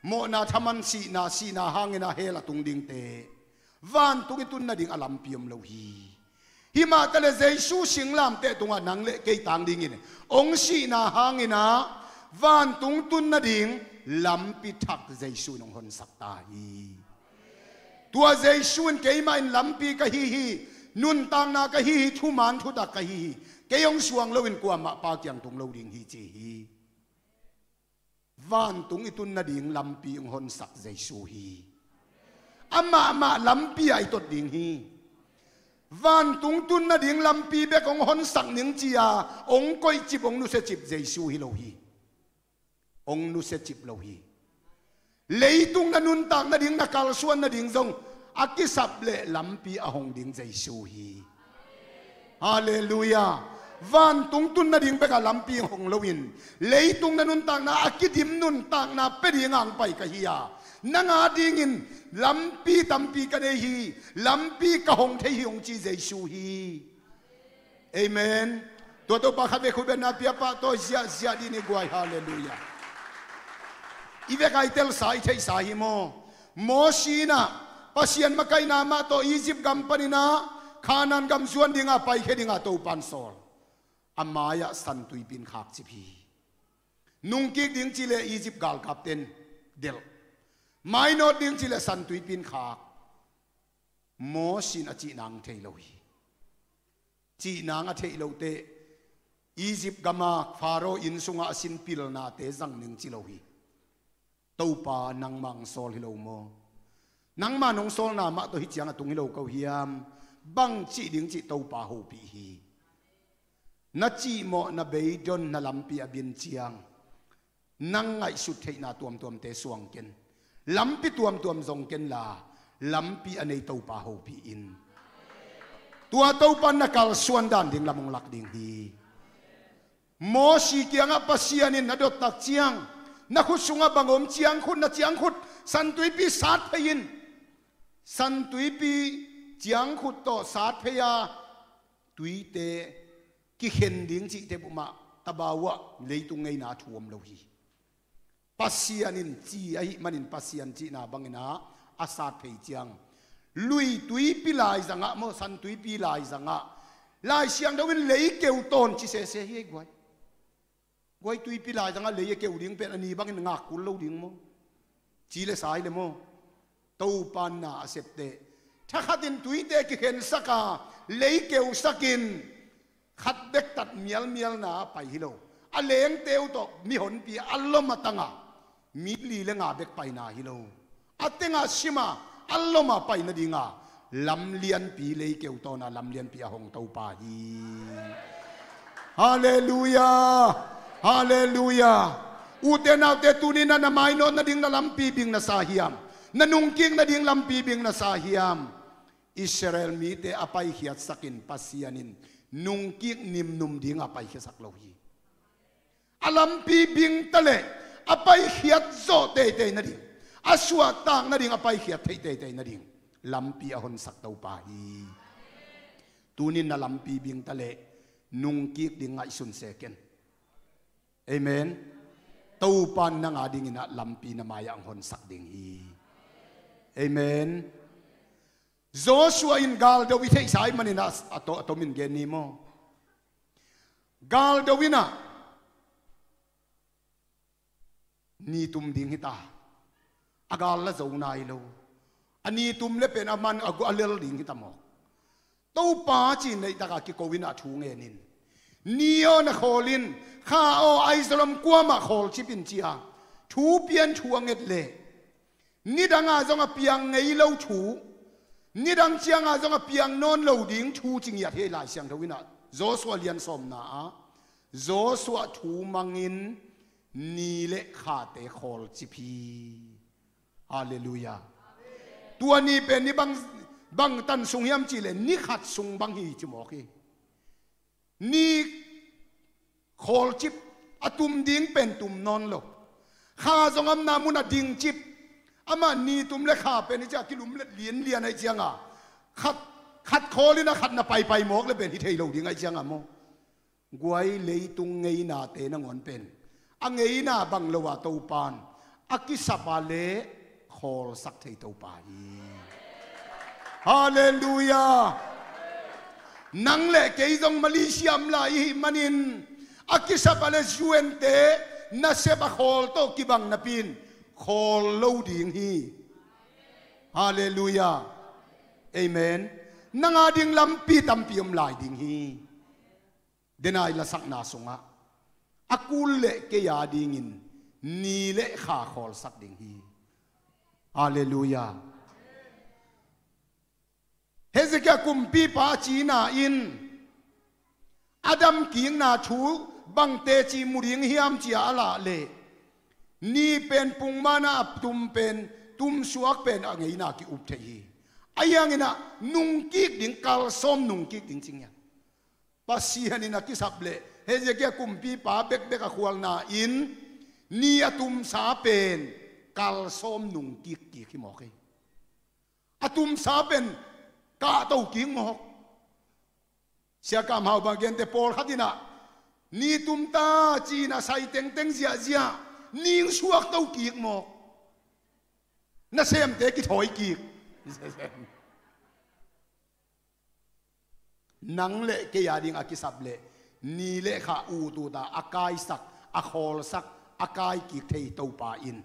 mawhna thaman sihna, sihna hangin a hell a tung dingte, vantung i tun nading a lampi om lo hi. Hi mah ta leh Jesu singlamteh tungah nang le kei tang dingin, hong sihna hangin a vantung tun nading Lampi thak Jesu in hong honsak ta hi. Tua Jesu in, "Keimah in lampi ka hi hi, nuntakna ka hi hi, thuman thutak ka hi hi. Kei hong suang loin kuamah Pa kiang tung lo ding hi," ci hi. Vantung i tun nading lampi hong honsak Jesu hi. Amah mah lampi ah i tot ding hi. Vantung tun nading lampi bek hong honsak ning ci-a hong koihcip, hong nusiacip Jesu hi lo hi. Hong nusiacip lo hi. Leitung na nuntak nading, na kalsuan nading zong a kisap leh lampi a hong ding Jesu hi. Halleluiah. Vantung tun nading bek a lampi hong loin, leitung na nuntakna a kidim nuntakna pia ding a hong pai ka hi a, nang a dingin lampi tampi ka nei hi, lampi ka hong thei hi, hong ci Jesu hi. Amen. Tua Topa khat vei khut beng na pia pah tawh ziahziah dih ni guai. Halleluiah. I vek a i telsa, i theihsa hi maw? Mosi in ah Pasian makaihna mah tawh Egypt gam panin ah Kanaan gam zuan dingah paikhia dingah Topa in sawl. A mai-ah San Tuipi in khakcip hi. Nungkik ding cih leh Egypt galkapte in delh. Mainawt ding cih leh San Tuipi in khak. Mosi in a cih nang thei lo hi. Cih nang a theih loh teh Egypt gam a Pharaoh inn sungah a sin pilnate zang ning ci lo hi. Topa nangmah hong sawl hi lo maw? Nangmah nong sawlna mah tawh hih ciang a tung hi lo ko hiam? Bang cih ding cih Topa hopih hi. Na cihmawh, na beidong, na lampi a bin ciang, nang ngaihsut theihna tuamtuamte suang ken. Lampi tuamtuam zong ken la, lampi a nei Topa hopih in. Tua Topa in na kalsuan dan ding lam hong lak ding hi. Mosi kiangah Pasian in na dottak ciang, na khut sungah bang om, ciangkhut, na ciangkhut San Tuipi sat phei in. San Tuipi ciangkhut tawh sat phei a, tuite kikhen ding cihte pumah tabau ah leitung ngeina thu om lo hi. Pasian in ci ahih manin Pasian cihna bangin ah a sat phei ciang, lui tuipi laizangah maw, San Tuipi laizangah, Lai Siangtho in lei keu tawn ci sese hi ei guai. Guai, tuipi laizangah lei a keu ding pen a ni bangin ngak kul lo ding maw? Ci le sa hi le maw? Topa in na a septeh, thakhat in tuite kikhensak a, lei keusak in, khat bek tat mialmialna a pai hi lo. A lengte uh tawh mihonpi a lom a tang a, mi li le nga bek paina hi lo. A tengah sim a, a lom a pai nadinga lam lianpi, lei keu tawn a lam lianpi a hong Topa hi. Halleluiah. Halleluiah. Ute naute, tuni-in ah na mainawt nading na lampi bing na sa hiam? Na nungkik nading lampi bing na sa hiam? Israel mite a paikhiatsak in Pasian in nungkik nimnum ding a paikhiasak lo hi. A lampi bing ta leh a paikhiat zawh teitei nading, a suahtak nading, a paikhiat theih teitei nading lampi a honsak Topa hi. Tuni-in na lampi bing ta leh nungkik ding ngaihsun se ken. Amen. Topa in nang a dingin ah lampi na mai-ah hong honsak ding hi. Amen. Joshua in, galdo i theihsa ahih manin ah a to-, a tomin gen ni maw? Galdo in ah ni tum ding hita. A gal la zo nai lo. A ni tum le pen a man a gu-, a lel ding hita mawk. Topa ci-in leitak a kiko in ah thu ngen in, ni aw na khawl in, kha aw, aizawlam kuamah khawlcip in ci-a thu pian thu a nget leh, nidang a zong a piang ngei lo thu, nidang ciang a zong a piang nawn lo ding thu ci ngiat hi ei. Lai Siangtho in ah Joshua lian sawmna ah Joshua thu mangin ni le khate khawlcip hi. Halleluiah. Tua ni pen ni bang, bang tan sung hiam cih leh ni khat sung bang hi ci mawk hi. Ni khawlcip, a tum ding pen tum nawn lo. Kha zong a omna mun a dingcip. Amah ni tum le kha pen hi ciah kilumlet lianlian ahih cianga, khat, khat khawl in ah khat na paipai mawk le pen hi thei lo ding ahih cianga maw? Guai, leitung ngeinate nangawn pen a ngeina bang lo a Topa in a kisap a leh khawlsak thei Topa hi. Halleluiah. Nang le kei zong Malaysia om lai i hih manin a kisap a leh U N te, Nasep a khawl tawh kibang napi-in khawl lo ding hi. Halleluiah. Amen. Nang a ding lampi tampi om lai ding hi. Denai lasakna sungah a kul le kei a dingin ni le kha khawlsak ding hi. Halleluiah. Hezekiah kumpipa a cina in a damkikna thu bang teci mu ding hiam ci-a a lah leh, ni pen pungmana a tum pen, tumsuak pen a ngeina ki-up thei hi. Ahi hangin ah nungkik ding, kalsawm nungkik ding ci ngiat. Pasian in a kisap leh Hezekiah kumpipa bekbek a khualna in ni a tumsa pen kalsawm nungkik kik hi mawk hi. A tumsa pen kahto kik mawk. Sia Kam Hau bang a gente pawlkhat in ah ni tum ta ci-in a sai tengteng ziahziah, ning suakto kik mawk. Nasemte kithawi kik. Nang le kei a ding a kisap leh ni le kha utut a, a kaisak, a khawlsak, a kaikik thei Topa in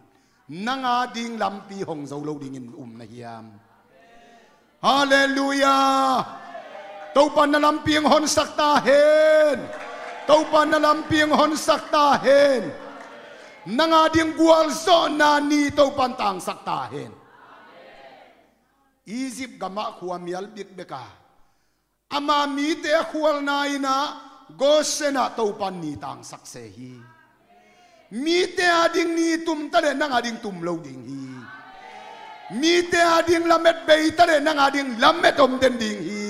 nang a ding lampi hong zo lo dingin um na hiam? Halleluiah. Topa in na lampi hong honsak ta hen. Topa in na lampi hong honsak ta hen. Nang a ding gualzawhna ni Topa in tangsak ta hen. Egypt gamah khuamial bikbek a, ama mite a khualna in ah Goshen ah Topa in ni tangsak se hi. Mite a ding ni tum ta leh nang a ding tum lo ding hi. Mite a ding lamet bei ta leh nang a ding lamet om den ding hi.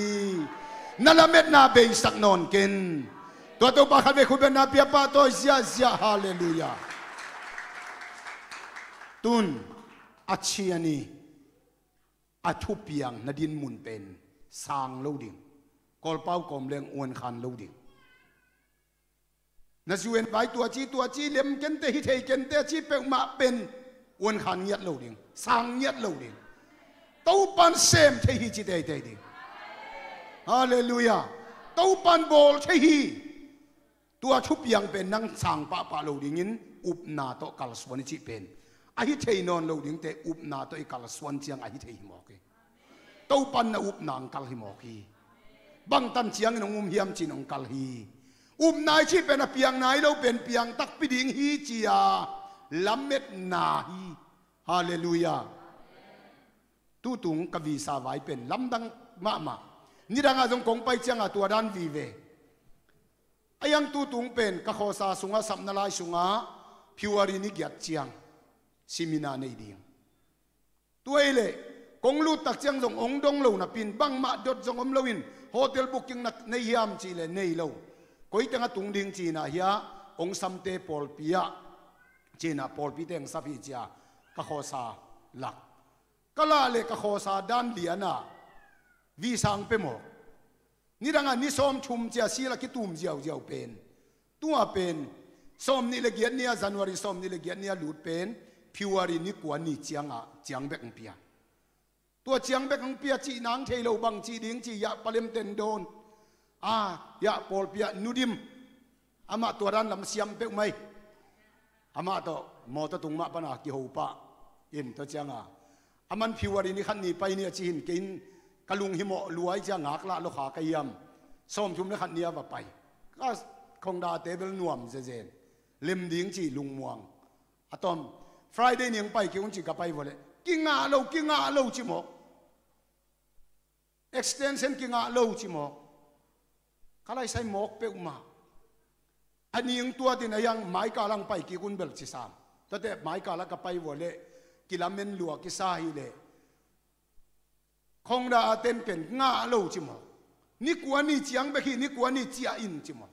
Na lametna beisak nawn ken. Tua Topa khatvei khut beng na pia pah tawi ziahziah. Halleluiah. Tun a cian i a thupiang na dinmun pen sang lo ding. Kawlpau kawm leng uankhan lo ding. Na zuan vai tua ci, tua ci, lem kente, hi thei kente a ci peuhmah pen uankhan ngiat lo ding, sang ngiat lo ding. Topan sem thei hi ci teitei ding. Halleluiah. Topan bawl thei hi. Tua thupiang pen nang sang pahpah lo dingin upna tawh kalsuan i cih pen a hi thei nawn lo dingte upna tawh i kalsuan ciang a hi thei hi mawk hi. Topan na upna ang kal hi mawk hi. Bangtan ciangin hong um hiam cin hong kal hi. Upna i cih pen a piang nai lo pen piang takpi ding hi ci-a lametna hi. Halleluiah. Tutung ka visa vai pen lamdang mahmah. Nidangah zong kong pai ciangah tua dan vive. A iang tutung pen ka khawsa sungah sapna lai sungah February ni giat ciang simina nei ding. Tua i leh kong lut tak ciang zong ong dong lo napi-in bangmah dot zong om loin hotel booking na nei hiam cih leh nei lo. Koi teng a tung ding cina hiah ong samte pawlpi ah cina pawlpite ong sap hi cia ka khawsa lak. Ka lah leh ka khawsa dan liana visa ong pia mawk. Nidangah ni sawmthum cia sila kitum ziauziau pen. Tua pen sawmnih le giat ni-a January sawmnih le giat ni-a lut pen February ni kua ni ciangah ciang bek ong pia. Tua ciang bek ong pia cih nang thei lo bang cih ding cih yah palem ten dawn. A, yah pawlpi ah nudim. Amah tua dan lam siam peuh mai. Amah tawh mawtaw tung mah pana kiho pah in tua cianga aman February ni khat ni pai ni a ci hin kei in ka lunghimawh luai cia ngaklah lawkha ka hiam. Sawmthum le khat ni a va pai. Ka khongdate bel nuam zezen. Lem ding ci lungmuang. A tawm Friday ni ang pai kik un ci ka pai vawleh kingah lo kingah lo ci mawk. Extension kingah lo ci mawk. Ka laisai mawk peuhmah. A ning tuatin a hiang maikal ang pai kik un bel ci sam. Tuate maikal a ka pai vua leh kilamen lua kisa hi leh khongda a ten pen ngah lo ci mawk. Ni kua ni ciang bek hi ni kua ni ciah in ci mawk.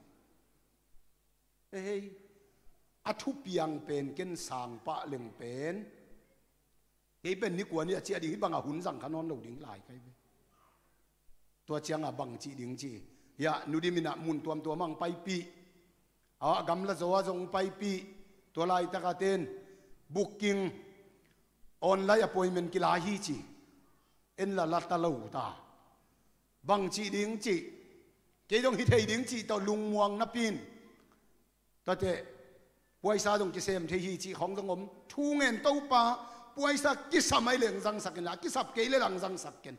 Ehei, a thupiang pen ken sang pah leng pen kei pen ni kua ni a ciah ding hi bangah hun zang kha nawn lo ding lai kai ve. Tua cianga bang cih ding ci hiah nudim inah mun tuamtuam ang paipih. A gamla zaw a zong paipih. Tua laitaka ten booking online appointment kila hi ci. En la lata lo ta. Bang cih ding cih kei dong hi thei ding cih tawh lungmuang napi-in tuate Puaisa zong kisem thei hi cih khawng zong om. Thu ngen Topa, puaisa kisam ai leng zangsak in la, kisap kei le lang zangsak ken.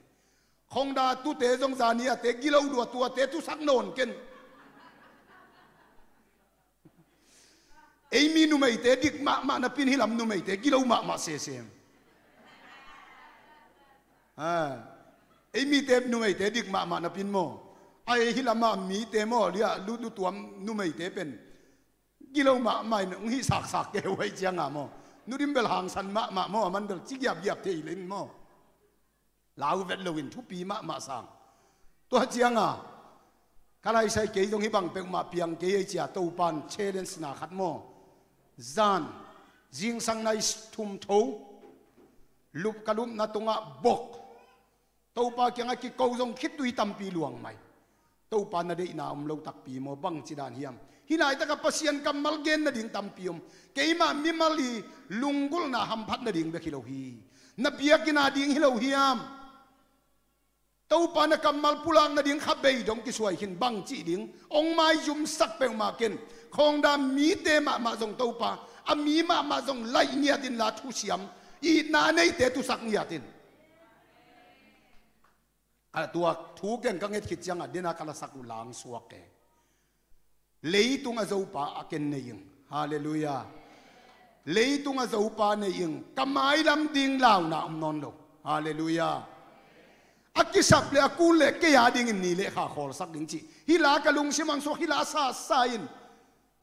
Khongda tute zong zani a te gilo lua, tuate tusak nawn ken. Eimi numeite dik mahmah napi in hih lam numeite gilo mahmah sesem. Ah, eimite numeite dik mahmah napi in maw. Ai hih lam a mite maw, lia lu, lutuam numeite pen gilo mahmah in hong hih saksak kei uh ahih cianga maw. Nu Dim bel hangsan mahmah maw, a man bel ci giapgiap thei le in maw. Lau vet loin thupi mahmah sang. Tua cianga ka laisai kei zong hih bang peuhmah piang kei ei cia, Topan challenge na khat maw. Zan zingsang nai thum tho lup ka lupna tungah bok. Topa kiangah kiko zong khitui tampi luang mai. Topa na deihna om lo takpi maw, bangci dan hiam? Hih laitakah Pasian kammal gen nading tampi om. Keimah mimal i lunggulhna hamphat nading bek hi lo hi. Na biakinn a ding hi lo hiam? Topa na kammal pulak nading kha bei dong kisuai khin, bangci ding? Ong maizumsak peuhmah ken. Khongda mite mahmah zong Topa, a mi mahmah zong laih ngiat in la thusiam, itna neite tusak ngiat in. A tua thu ken ka nget khit cianga dena ka lasak uh langsuak e. Leitung a Zopa a ken nei ing. Halleluiah. Leitung a Zopa nei ing. Ka mailam ding launa om nawn lo. Halleluiah. A kisap le a kul le kei a dingin ni le kha khawlsak ding cih hih la ka lungsim ang suak, hih la sasa in.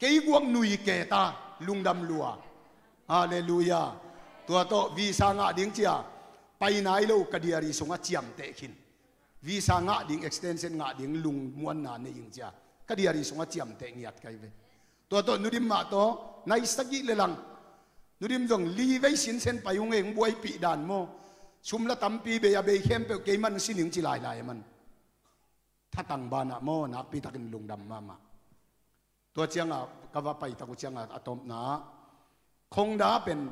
Kei guak nui keta lungdam lua. Halleluiah. Tua tawh visa ngah ding cia pai nai lo, ka diary sungah ciamteh khin. Visa ngah ding, extension ngah ding lungmuanna nei ing cia ka diary sungah ciamteh ngiat kai ve. Tua tawh Nu Dim mah tawh nai sagih le lang. Nu Dim zong li vei sinsen pai ung ei, hong buaipih dan maw. Sum la tampi bei, a bei khempeuh kei man sining ci lailai a man. Thatang banah maw, nakpi takin lungdam mahmah. Tua cianga ka va pai tak uh cianga a tawpna ah, Khongda pen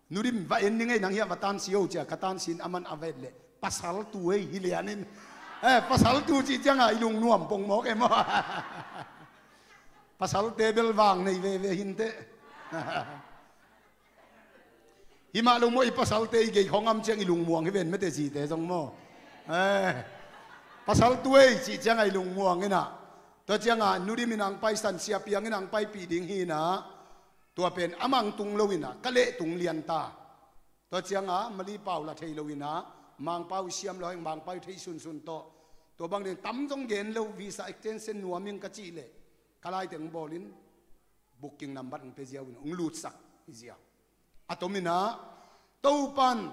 Nu Dim va en ning ei, nang hiah va tansi o cia, ka tansin a man a va et leh pasal tu ei hi lianin. Eh, pasal tu cih cianga i lungnuam pongmawk e maw. Pasalte bel vang nei veve hinteh. Himah lo maw, i pasalte i gei khawng am ciang i lungmuang hi ven mete, zite zong maw. Eh, pasal tu ei cih cianga i lungmuang inah. Tua cianga Nu Dim in ang paisan, Sia Piang in ang paipih ding hi inah. Tua pen amang tung lo inah ka leh tung lian ta. Tua cianga Mali pau la thei lo inah, Mangpau i siam lo, Mangpau i thei sunsun tawh. Tua bang ding tam zong gen lo, visa extension nuam ing ka cih leh ka laiteng bawlin booking number hong pia ziau in hong lutsak hi ziau. A tom inah Topan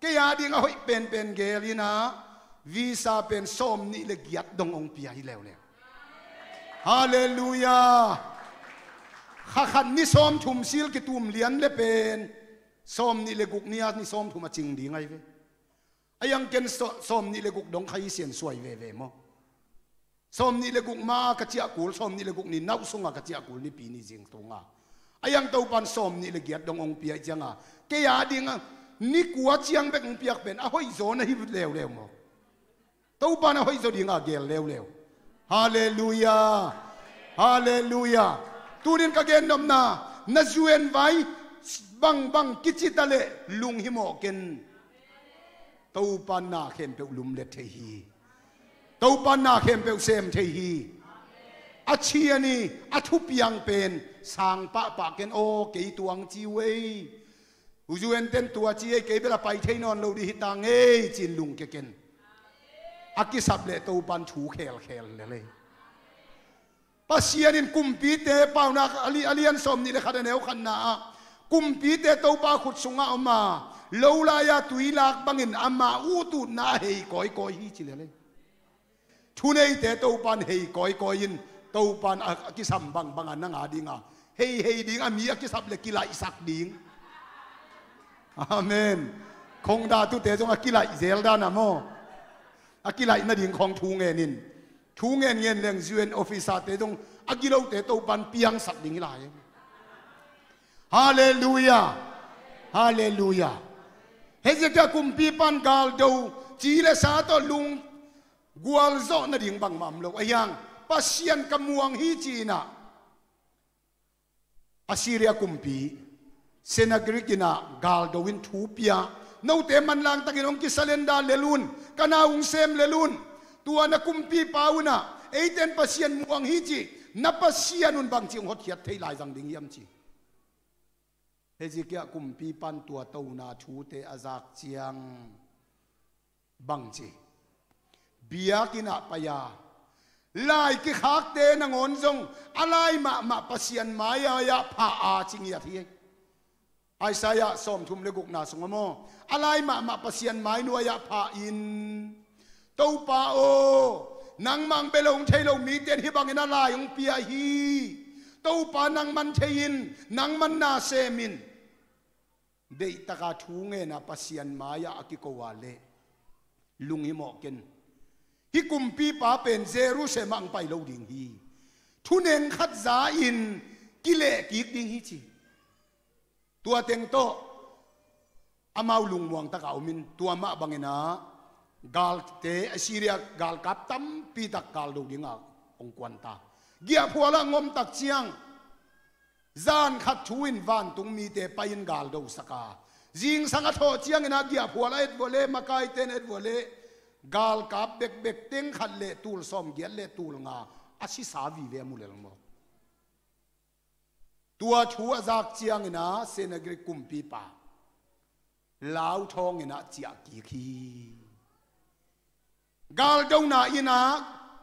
kei a ding a hoih penpen gel inah visa pen sawm nih le giat dong hong pia hi leuleu. Halleluiah. Kha khat ni sawm thum sil kitum lian le pen sawm nih le guk ni a ni sawm thum a cing ding ahi ve. A yang ken sawm nih le guk dong kha hi sian suai veve maw. Sawm nih le guk ma ka ciah kul, sawm nih le guk ni nauh sunga ka ciah kul, nipi ni zing tunga. A yang Topan sawm nih le giat dong hong pia ih cianga kei a dinga ni kua ciang bek hong piak pen a hoih zaw na hi leuleu maw. Topan a hoih zaw dinga gel leuleu. Halleluiah. Halleluiah. Tunin ka gennopna, na zuenvai bangbang kici ta leh lunghimawh ken. Topan na khempeuh lumlet thei hi. Topan na khempeuh sem thei hi. A cian i a thupiang pen sang pahpah ken aw, kei tuang ci uh ei. U zuenten tua ci ei, kei bel a pai thei nawn lo dih hi ta ngei cin lungkia ken. A kisap leh Topan thu khelkhel lel ei. Pasian in kumpite, Paunak a li, a lian sawm nih le khat a neu khatna ah, kumpite Topa khut sungah om a, lo lai-a tui lak bangin ama ututna a hei kawikawi hi ci lel ei. Thuneite Topan hei kawikawi in, Topan a, a kisam bangbanga nang a dinga hei hei ding, a mi a kisap le kilaihsak ding. Amen. Khongda tute zong a kilaih zel dan a maw. A kilaih nading khawng thu ngen in. Thu ngen ngen leng U N officer-te zong a gilote Topan piangsak ding hi lai. Halleluiah. Halleluiah. Hezekiah kumpipan galdo, ci le sa tawh lunggualzawh nading bangmah om lo. A hiang, Pasian ka muang hi ci inah Assyria kumpi Sennakerib in ah galdo in thu pia, note manlang takin hong kisalenda lel un, ka nau hong sem lel un. Tua na kumpipa un ah eite'n Pasian muang hi ci, na Pasian un bangci hong hotkhiat thei lai zang ding hiam ci. Hezekiah kumpipa'n tua tona thute a zak ciang bangci, biakinn ah pai-a lai kikhakte nangawn zong a lai mahmah Pasian mai-ah phah a ci ngiat hi. Isaiah sawmthum le gukna sungah maw, a lai mahmah Pasian mai nuai-ah phah in, Topa aw, nangmah bel hong thei lo mite'n hih bangin a lai hong pia hi. Topa, nangman thei in, nangman na sem in. Deihtaka thu ngen a Pasian mai-ah a kiko a leh lunghimawh ken. Hih kumpipa pen Jerusalem ah hong pai lo ding hi. Thuneng khat za-in kilehkik ding hi ci. Tua teng tawh amau lungmuang takin om in, tua mah bangin ah galte, Assyria galkap tampi tak galdo dingin hong kuan ta. Giahphual ah hong om tak ciang zan khat thu-in vantung mite pai-in galdo sak a, zingsang a thawh ciangin ah giahphual a et vua leh, makaite'n et vua leh, galkap bekbek teng khat le tul sawmgiat le tul nga a sisa vive a mu lel maw. Tua thu a zak ciangin ah Sennakerib kumpipa lauthawngin ah ciahkik hi. Galdona in ah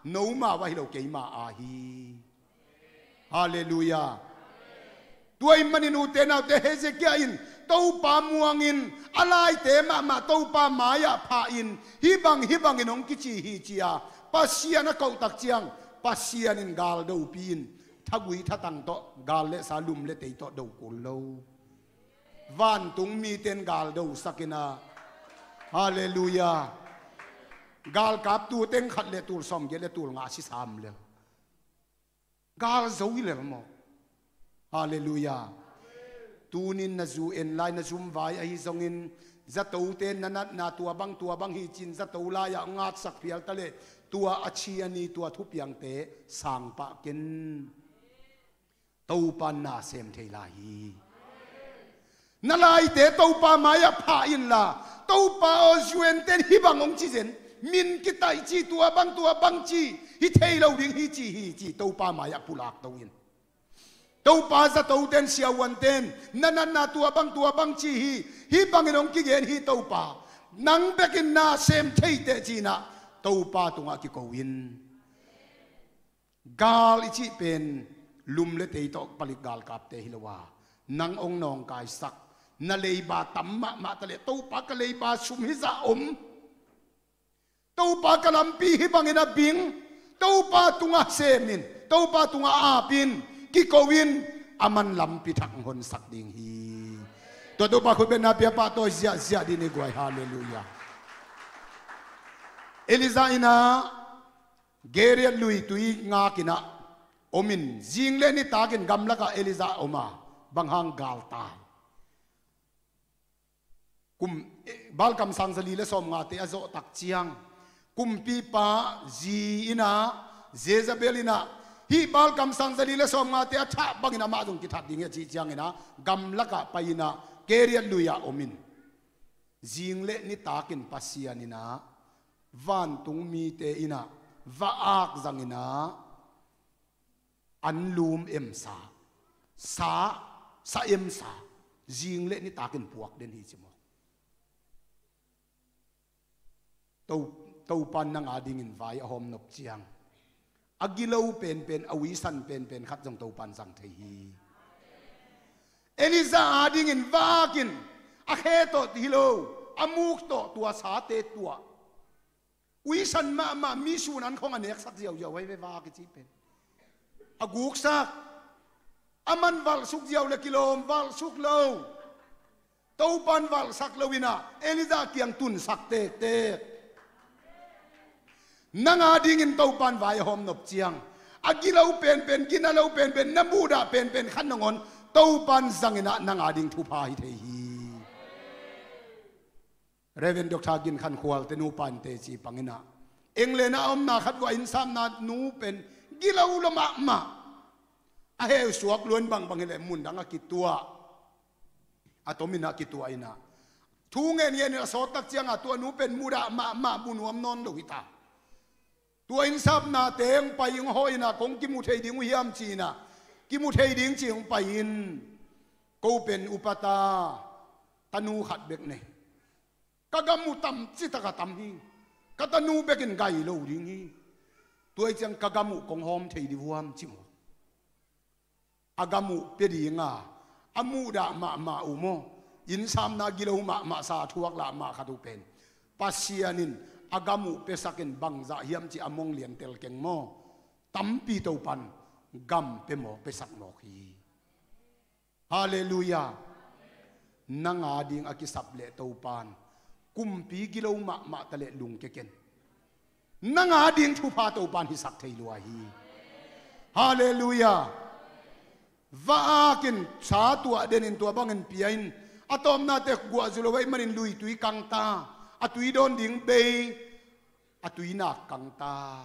nomau ahi lo, keima aa hi. Halleluiah. Tua ahih manin ute naute, Hezekiah in Topa muangin a laite mahmah Topa mai-ah phahin, hih bang hih bangin hong kici hi ci-a Pasian a koh tak ciang, Pasian in galdopi in thagui thatang tawh gal le sa, lum le tei tawh do kul lo. Vantung mite'n galdo sak in ah, halleluiah, galkap tu teng khat le tul sawmgiat le tul nga a sisa om lel. Gal zo hi lel maw. Halleluiah. Tuni-in na zu en lai, na zum vai ahi zongin, zatote na natna tua bang tua bang hi ci-in zato lai-ah hong ngatsak phial ta leh, tua a ci a ni, tua thupiangte sang pah ken. Topa'n na sem thei lai hi. Na laite Topa mai-ah phah inla, Topa aw, zu ente'n hih bang hong ci zen, min kitaih ci, tua bang tua bang ci, hi thei lo ding hi ci hi ci, Topa mai-ah pulak to in. Topa, zatote'n, siavuante'n na natna tua bang tua bang ci hi, hih bangin hong kigen hi Topa, nang bekin na sem thei teh ci-in ah Topa tungah kiko in. Gal i cih pen lum le tei tawh palik galkapte hi lo a, nang hong nawngkaisak, na leiba tam mahmah ta leh, Topa, ka leiba sum hizah om, Topa, ka lampi hih bangin a bing, Topa tungah sem in, Topa tungah ap in, kiko in, aman lampi thak hong honsak ding hi. Tua Topa khut bengna pia pahtawi ziahziah dih ni guai, halleluiah. Elijah in ah Gilead lui tui ngak in ah om in, zing le nitak in gamlakah Elijah a om a, bang hang, galtai. Kum, eh, Baal kamsang zali le sawmngate a zawh tak ciang, kumpipa zi in ah, Jezebel in ah, hih Baal kamsang zali le sawmngate a that bangin amah zong kithat ding hi a cih ciangin ah, gamlakah pai in ah Gilead lui-ah om in, zing le nitak in Pasian in ah, vantung mite in ah va ak zang in ah, anlum emsa, sa, sa emsa, zing le nitak in puak den hi ci maw. To, Topa'n nang adingin vai a hawm nop ciang, a gilo penpen, a uisan penpen khat zong Topa'n zang thei hi. Elijah adingin va ak in, a khe tawh hi lo, a muk tawh tua sate tuah. Uisan mahmah, mi sun an khong a neksak ziauziau ahi ve, va ak i cih pen. A guksak, aman valhsuk ziau le kilawm, valhsuk lo. Topa'n valhsak lo in ah, Elijah kiang tunsak tektek. Nang adingin Topa'n vai a hawm nop ciang, a gilo penpen, gina lo penpen, na muhdah penpen khat nangawn Topa'n zang in ah nang ading thupha hi thei hi. Reverend Doctor Gin Khan Khual te nupa in teci pang in ah, England ah a omna khat vua, innsapna nu pen gilo lo mahmah. A heusuak luan bangbang hileh mundang a kituah, a tomin a kituah inah thu ngen ngenin a sawttak ciangah tua nu pen mudah mahmah mu nuam nawn lo hita. Tua innsapna teng pai ing haw inah kong kimu thei ding uh hiam ci inah kimu thei ding ci hong pai in. Ko pen upata tanu khat bek nei. Ka gam uh tam citak a tam hi. Ka tanu bekin gai lo ding hi. Tua ih ciang ka gam uh kong hawm thei di vuam ci maw? A gam uh pia dinga a muhdah mahmah uh maw? Innsapna gilo mahmah sa thuak lah mah khat uh pen Pasian in a gam uh piasakin bangzah hiam ci a mong lian telkeng maw? Tampi Topan gam pia mawk piasak mawk hi. Halleluiah. Nang a ding a kisap leh Topan kumpi gilo mahmah ta leh lungkia ken. Nang a ding thupha Topan hisak thei lua hi. Halleluiah. Va akin sa tuah denin tua bangin pia in a tawpnate guahzu lo ahih manin luitui kangta, a tui dawn ding bei, a tuinak kangta.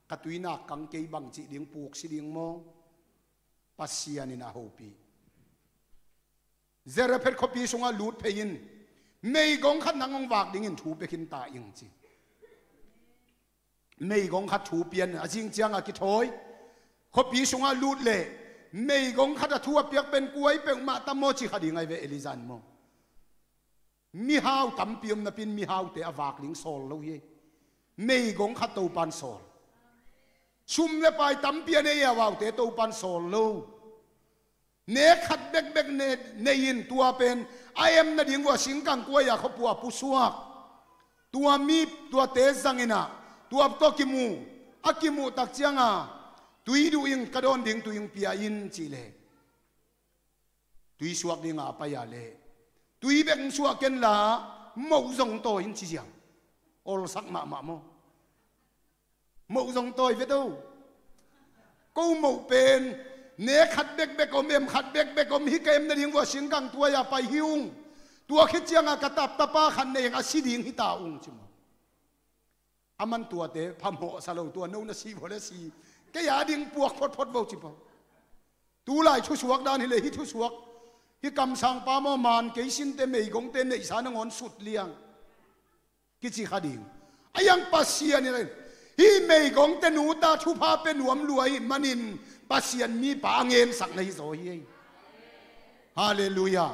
Ka tuinak kang kei bang cih ding puksi ding maw? Pasian in a hopih. Zarephath khuapi sungah lut phei in meigong khat nang hong vak dingin thu pia khin ta ing ci. Meigong khat thu pian a zing ciangah kithawi. Khuapi sungah lut leh meigong khat a thu a piak pen kuai peuhmah tam maw ci kha ding ai ve Elijah in maw? Mihau tampi om napi in mihaute a vak ding sawl lo hi. Meigong khat Topan sawl. Sum le pai tampi a nei a vaute Topan sawl lo. Nek khat bekbek ne- nei in tua pen a em nading uh a singkang kuai-a khuapua pusuak. Tua mi tuate zang inah tua tawh kimu, a kimuh tak cianga tui duh ing, ka dawn ding tui ing pia in cih leh tui suak dinga a pai-a leh tui bek hong suah kenla moh zong tawi in ci ziang. Olsak mahmah maw? Moh zong tawi vet o. Ko moh pen nek khat bekbek om, em khat bekbek om, hih ka em nading vua singkang tuai-a pai hi ung. Tua khit cianga ka taptapa khat nei ing a si ding hita ung ci maw? A man tuate phamawh sa lo, tua no na si vua le si. Kei a ding puak photphot vo ci paw. Tulai thusuak dan hileh hih thusuak, hih kamsangpa maw, man kei sinte meigongte neihsa nangawn sut liang kici kha ding. A iang Pasian in hih meigongte nuta thupha pia nuam lua ahih manin Pasian mipa a ngensak na hi zaw hi ei. Halleluiah.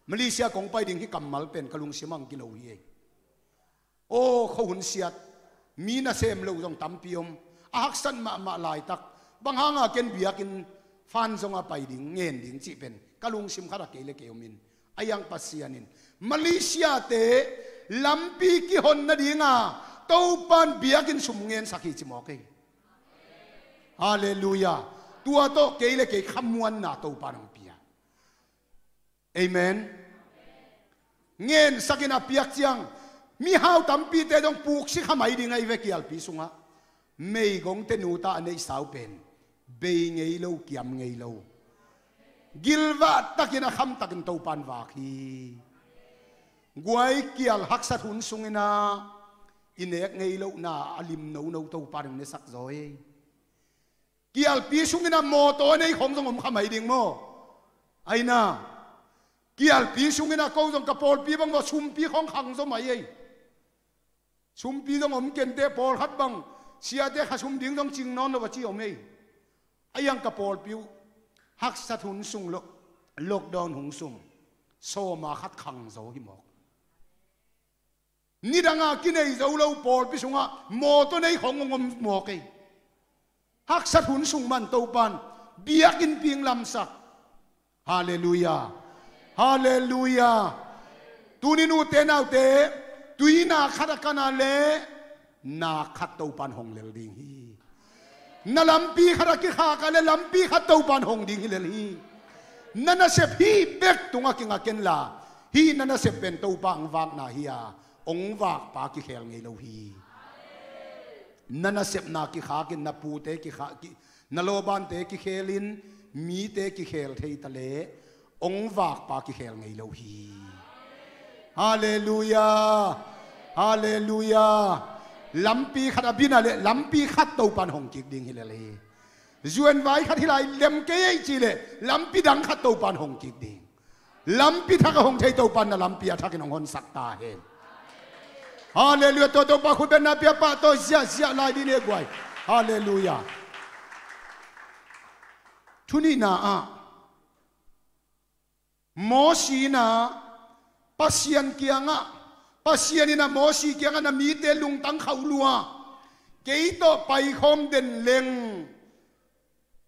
Malaysia kong pai ding hih kammal pen ka lungsim ang kilo hi ei. Aw, khuahun siat, mi nasem lo zong tampi om. A haksat mahmah laitak, bang hanga ken biakinn fan zonga pai ding, ngen ding cih pen ka lungsim khatah kei le kei om in. A iang Pasian in Malaysia-te lampi kihon nadinga Topan biakinn sum ngensak hi ci mawk ei. Halleluiah. Tua tawh kei le kei khamuanna Topan hong pia. Amen. Ngensakin a piak ciang mihau tampite dong puksi kha mai ding ahi ve kialpi sungah. Meigongte nuta a neihsa uh pen bei ngei lo, kiam ngei lo, gilvah takin a khamtakin Topan vak hi. Guai kial haksat hun sunginah i nek ngei lohna a lim nono Topan hong nesak zaw ei. Kialpi sungin a mawtaw a nei khawng zong om kha mai ding maw? Aina kialpi sungin a ko zong ka pawlpi bang maw sumpi khawng khang zaw mai ei. Sumpi zong om kenteh pawlkhat bang siate kha sum ding zong cing nawn lo a ci om ei. A iang ka pawlpi uh haksat hun sung lo, lockdown hun sung sawma khat khang zaw hi mawk. Nidanga kinei zo lo pawlpi sungah mawtaw nei khawng hong om mawk ei. Haksat hun sung man Topan biakinn ping lamsak. Halleluiah. Halleluiah. Tuni nute naute, tui nak khat a kana le nak khat Topan hong lel ding hi. Na lampi khat a kikhak a le lampi khat Topan hong ding hi lel hi. Na nasep hih bek tungah kinga kenla, hih na nasep pen Topa hong vakna hi a, hong vakpa kikhel ngei lo hi. Na nasepna kikhakin na pute kikha, ki, na lawbante kikhelin mite kikhel thei ta leh hong vakpa kikhel ngei lo hi. Halleluiah. Halleluiah. Lampi khat a bina le lampi khat Topan hong kik ding hi lel hi. Zuan vai khat hi lai lem kei ei cih leh lampi dang khat Topa'n hong kik ding. Lampi thak a hong thei Topa'n na lampi a thakin hong honsak ta hen. Halleluiah. Tua Topa khut beng na pia pah tawh ziahziah lai dih ni guai. Halleluiah. Thu nihna ah Mosi in ah Pasian kiangah, Pasian in ah Mosi kiangah, na mite lungtang khauh lua, kei tawh paikhawm den leng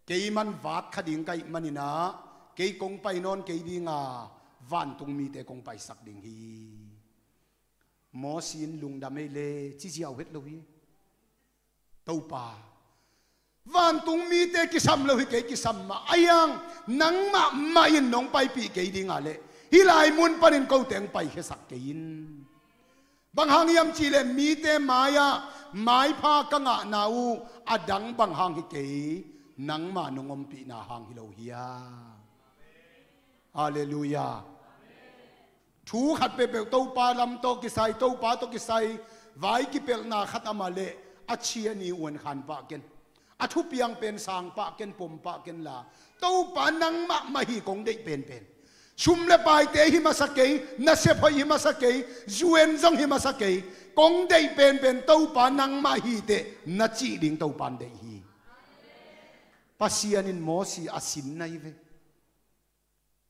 kei man vat kha ding ka hih manin ah kei kong pai nawn kei ding a, vantung mite kong paisak ding hi. Mosi in lungdam ei le, ci ziau het lo hi. Topa, vantung mite kisam lo hi kei, kisam mah a hiang, nangmah mah in nong paipih kei ding a leh hih lai mun panin kote hong paikhiasak kei in. Bang hang hiam cih leh mite mai-ah maipha ka ngahna uh a dang bang hang hi kei, nangmah nong ompihna hang hi lo hiam? Halleluiah. Thu khat peuhpeuh Topa lam tawh kisai, Topa tawh kisai vai kipelhna khat a mah leh a cian i uan khan pah ken, a thupiang pen sang pah ken, pom pah ken la, Topa nangmah mah hi kong deih penpen. Sum le paite hi masa kei, nasep hoih hi masa kei, zuan zong hi masa kei, kong deih penpen Topa nangmah hi teh na cih ding Topa'n deih hi. Pasian in Mosi a sin na hi ve.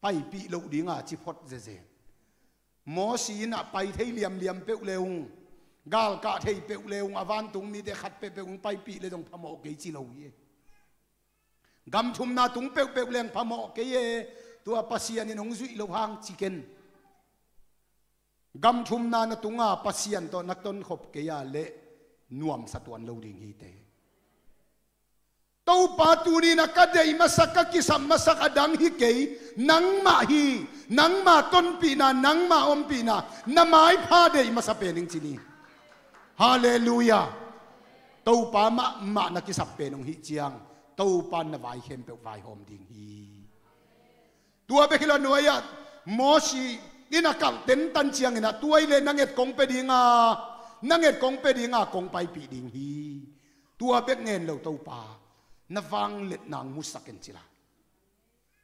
Paipih loh dinga ci phot zezen. Mosi in ah pai thei liamliam peuh le ung, galkah thei peuh le ung, a vantung mite khat peuhpeuh ung paipih le zong phamawh kei ci lo hi. Gam thumna tung peuhpeuh leng phamawh kei e, tua Pasian in hong zuih loh hang ci ken. Gam thumna na tunga Pasian tawh na tonkhop kei a leh nuamsa tuan lo ding hi teh. Topa, tuni-in ah ka deih masak, ka kisap masak a dang hi kei, nangmah hi, nangmah tonpihna, nangmah ompihna, na maipha deih masa pen ing ci ni. Halleluiah. Topa mahmah na kisap pen hong hih ciang Topa in na vai khempeuh vaihawm ding hi. Tua bek hi lo nuai-ah Mosi in a kalh tentan ciangin ah tua hi leh na nget kong pia dinga, na nget kong pia dinga kong paipih ding hi. Tua bek ngen lo Topa, na vangliatna hong musak in ci la.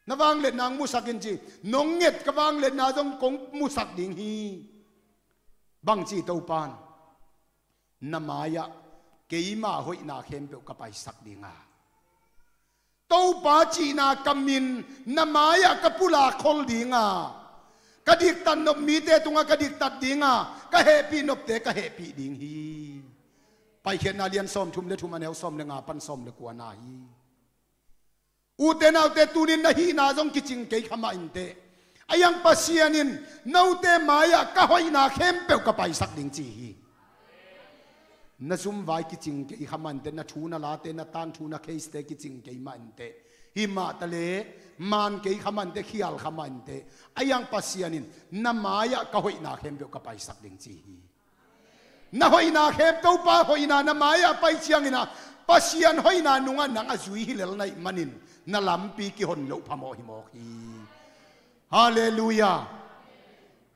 Na vangliatna hong musak in ci. Nong nget ka vangliatna zong kong musak ding hi. Bang ci Topa'n, na mai-ah keima hoihna khempeuh ka paisak dinga, Topa cihna ka min na mai-ah ka pulak khol dinga, ka diktat nop mite tungah ka diktat dinga, ka hehpih nopte ka hehpih ding hi. Paikhiatna lian sawmthum le thum, a neu sawm le nga pan sawm le kua na hi. Ute naute, tuni-in na hihna zong kicing kei kha mah inteh. A hiang Pasian in note mai-ah ka hoihna khempeuh ka paisak ding ci hi. Na zumvai kicing kei kha mah inteh, na thu na late, na tangthu na case-te kicing kei mah inteh. Hi mah ta leh man kei kha mah inteh, khial kha mah inteh. A hiang Pasian in na mai-ah ka hoihna khempeuh ka paisak ding ci hi. Na hoihna khem, Topa hoihna na mai-ah pai ciangin ah Pasian hoihna nungah nang a zui hi lel na hih manin na lampi kihon loh phamawh hi mawk hi. Halleluiah.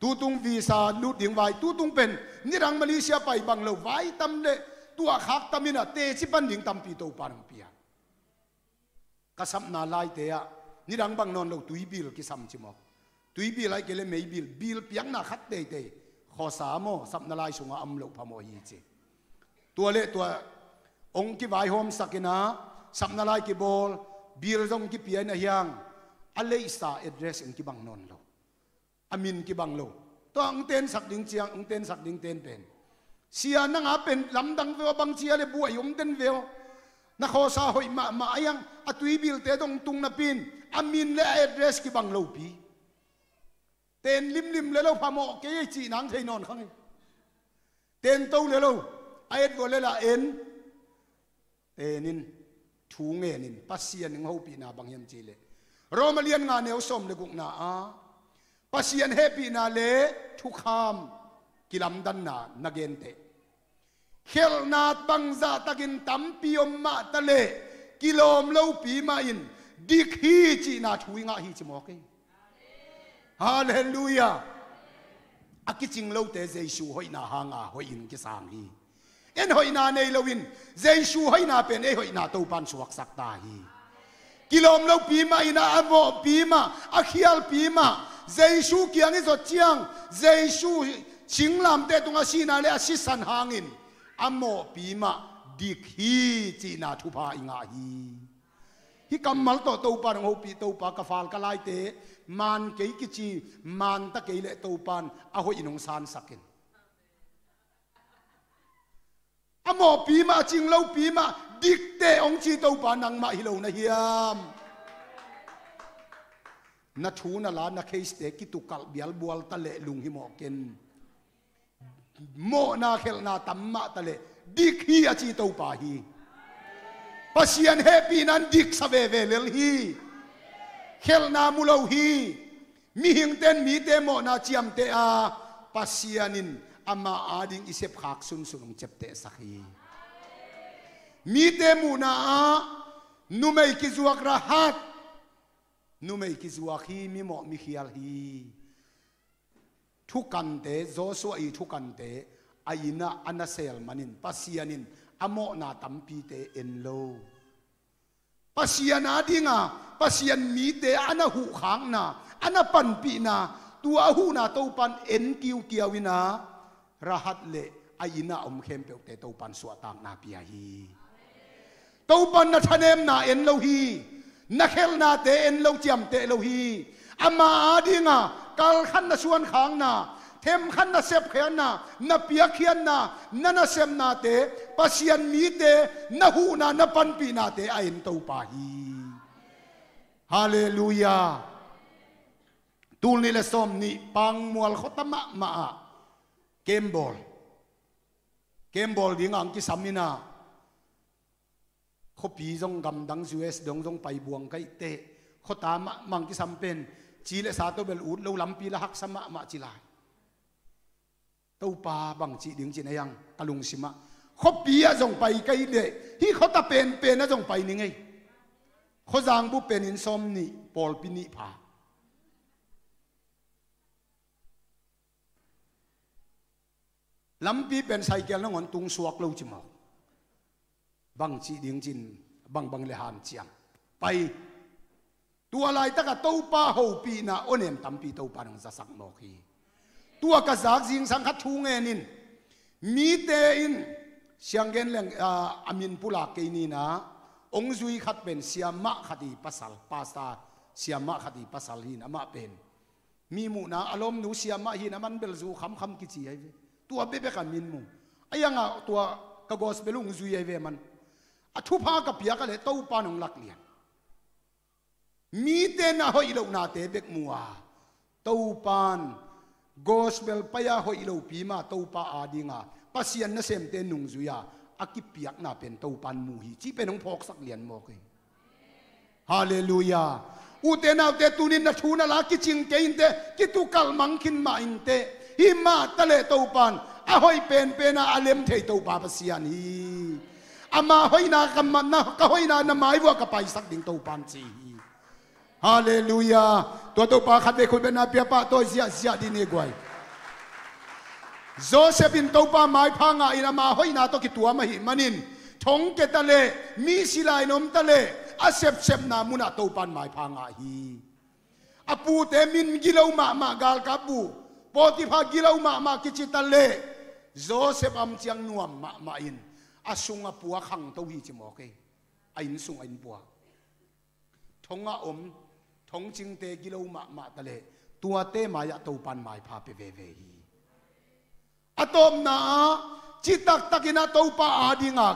Tutung visa lut ding vai, tutung pen nidang Malaysia pai bang lo vai tam le tuahkhak tam in ah teci pan ding tampi Topa nang pia. Ka sapna laite ah nidang bang nawn lo tuibil kisam ci mawk. Tuibil ahih kei leh meibil, bil piakna khat teitei, khuasa maw, sapna lai sungah a om loh phamawh hi ci. Tua le tua hong kivaihawmsak in ah sapna lai kibawl, bil zong kipia in a hiang, a leihsa address in kibang nawn lo. A min kibang lo. Tua hong tensak ding ciang, hong tensak ding ten pen, sia, nang a pen lamdang veu, a bang cia le buai om den veu. Na khuasa hoih mahmah a hiang, a tuibilte dong tung napi-in a min le a address kibang lopi. Ten limlim le lo phamawh kei ei cih nang thei nawn kha ngei. Ten to le lo, a et vua le la en. Tenin, thu ngenin, Pasian in hopihna bang hiam cih leh, Rom a lian nga neu sawm le gukna ah Pasian hehpihna le thukham kilamdanna na genteh. Khelhna bangzah takin tampi om mah ta leh kilawm lopi mah in dik hi cihna thu i ngah hi ci mawk hi. Halleluiah. A kicing lote Jesu hoihna hanga hoihin kisang hi. En hoihna nei loin Jesu hoihna pen ei hoihna Topan suaksak ta hi. Kilawm lopi mah in a, a mawhpi mah, a khialpi mah, Jesu kiang i zot ciang, Jesu singlamteh tungah sihna le a sisan hangin a mawhpi mah dik hi cihna thupha i ngah hi. Hih kammal tawh Topan hong hopih, Topa ka fal ka laite maan kei kici, maan ta kei leh Topan a hoih in hong sansak in. A mawhpi mah, a cing lopi mah, dikte hong ci Topa nangmah hi lo na hiam? Na thu na la, na case-te kitukalh bialbual ta leh lunghimawh ken. Mawhna khelhna tam mah ta leh dik hi a ci Topa hi. Pasian hehpihna in diksa veve lel hi. Khelhna mu lo hi. Mihingte in mite mawhna ciamteh a, Pasian in ama ading i sepkhak sunsun hong ciaptehsak hi. Mite muhna ah numei kizuak rahat, numei kizuak hi, mimawh mikhial hi. Thukante, Joshua i thukante a inn ah a na seel manin Pasian in a mawhna tampite en lo. Pasian adinga Pasian mite a na huhkhakna, a na panpihna, tua a huhna Topan en kiukiau in a, rahat le a inn ah om khempeuhte Topan suahtakna pia hi. Topan na thanemna en lo hi. Na khelhnate en lo, ciamteh lo hi. Ama adinga kalkhanna, suankhakna, themkhanna, sepkhiatna, na piakkhiatna, na nasepnate, Pasian mite na huhna, na panpihnate a en Topa hi. Halleluiah. Tul nih le sawm nih Pangmual khuata mahmah ah camp bawl, camp bawl dingah ang kisam in a, khuapi zong gamdang U S dong zong pai buang ka hih teh, khuata mahmah ang kisam pen, ci le sa tawh bel ut lo, lampi la haksa mahmah ci lai. Topa bang cih ding cin a hiang ka lungsim ah, khuapi ah zong pai ka hih leh hih khuata penpen ah zong pai ning ei. Khuazang bup pen inn sawm nih, pawlpi nih pha. Lampi pen saikel nangawn tung suak lo ci mawk. Bang cih ding cin, bangbang le hanciam pai. Tua laitakah Topa hopihna awnem tampi Topa in hong zasak mawk hi. Tua ka zak zingsang khat thu ngen in, mite in sianggen leng, a, a min pulak kei ni in a, hong zui khat pen siamah khat i pasal, pastor siamah khat i pasal hi in, amah pen mi muhna a lawmnu siamah hi in, a man bel Zu Kham Kham kici ahi ve. Tua bekbek a min mu. A hiangah tua ka gospel hong zui ahi ve man. A thupha ka piak a leh Topa in hong lak lian. Mite na hoih lohnate bek mu a, Topan gospel pai a hoih lopi mah Topa adinga Pasian nasemte nungzui a, a kipiakna pen Topan mu hi cih pen hong phawksak lian mawk hi. Halleluiah. Ute naute, tunin na thu na la kicing kei inteh, kitukalh mang khin mah inteh. Hih mah ta leh Topan a hoih penpen a, a lem thei Topa Pasian hi. Ama hoihna ka ma-, na, ka hoihna na mai vuah ka paisak ding Topan ci hi. Halleluiah. Tua Topa khatvei khut beng na pia pah, tawi ziahziah dih ni guai. Joseph in Topa maipha ngah in ama hoihna tawh kituam ahih manin, thongkia ta leh, mi silai in om ta leh, a sepsepna munah Topan maipha ngah hi. A pute min gilo mahmah, galkap bu, Potiphar gilo mahmah kici ta leh, Joseph a om ciang nuam mahmah in, a sung a puak khangto hi ci mawk ei. A inn sung a inn puak. Thong a om, thongcingte gilo mahmah ta leh, tuate mai-ah Topan maipha pia veve hi. A tawpna ah, citaktakin a Topa adingah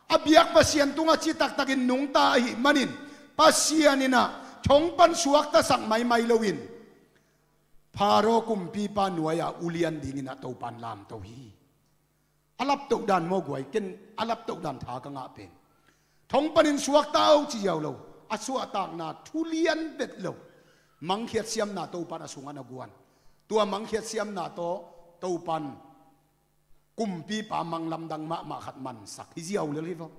a biak Pasian tungah citaktakin nungta ahih manin, Pasian in a thong pan suaktasak maimai loin, Pharaoh kumpipa nuai-ah ulian dingin a Topan lamto hi. A laptoh dan maw guai, ken a laptoh dan tha ka ngah pen. Thong panin suakta o ci ziau lo, a suahtakna thu lian vet lo. Mangkhiat siamna Topan a sungah na guan. Tua mangkhiat siamna tawh Topan kumpipa manglamdang mahmah khat mansak hi ziau lel hi vaw.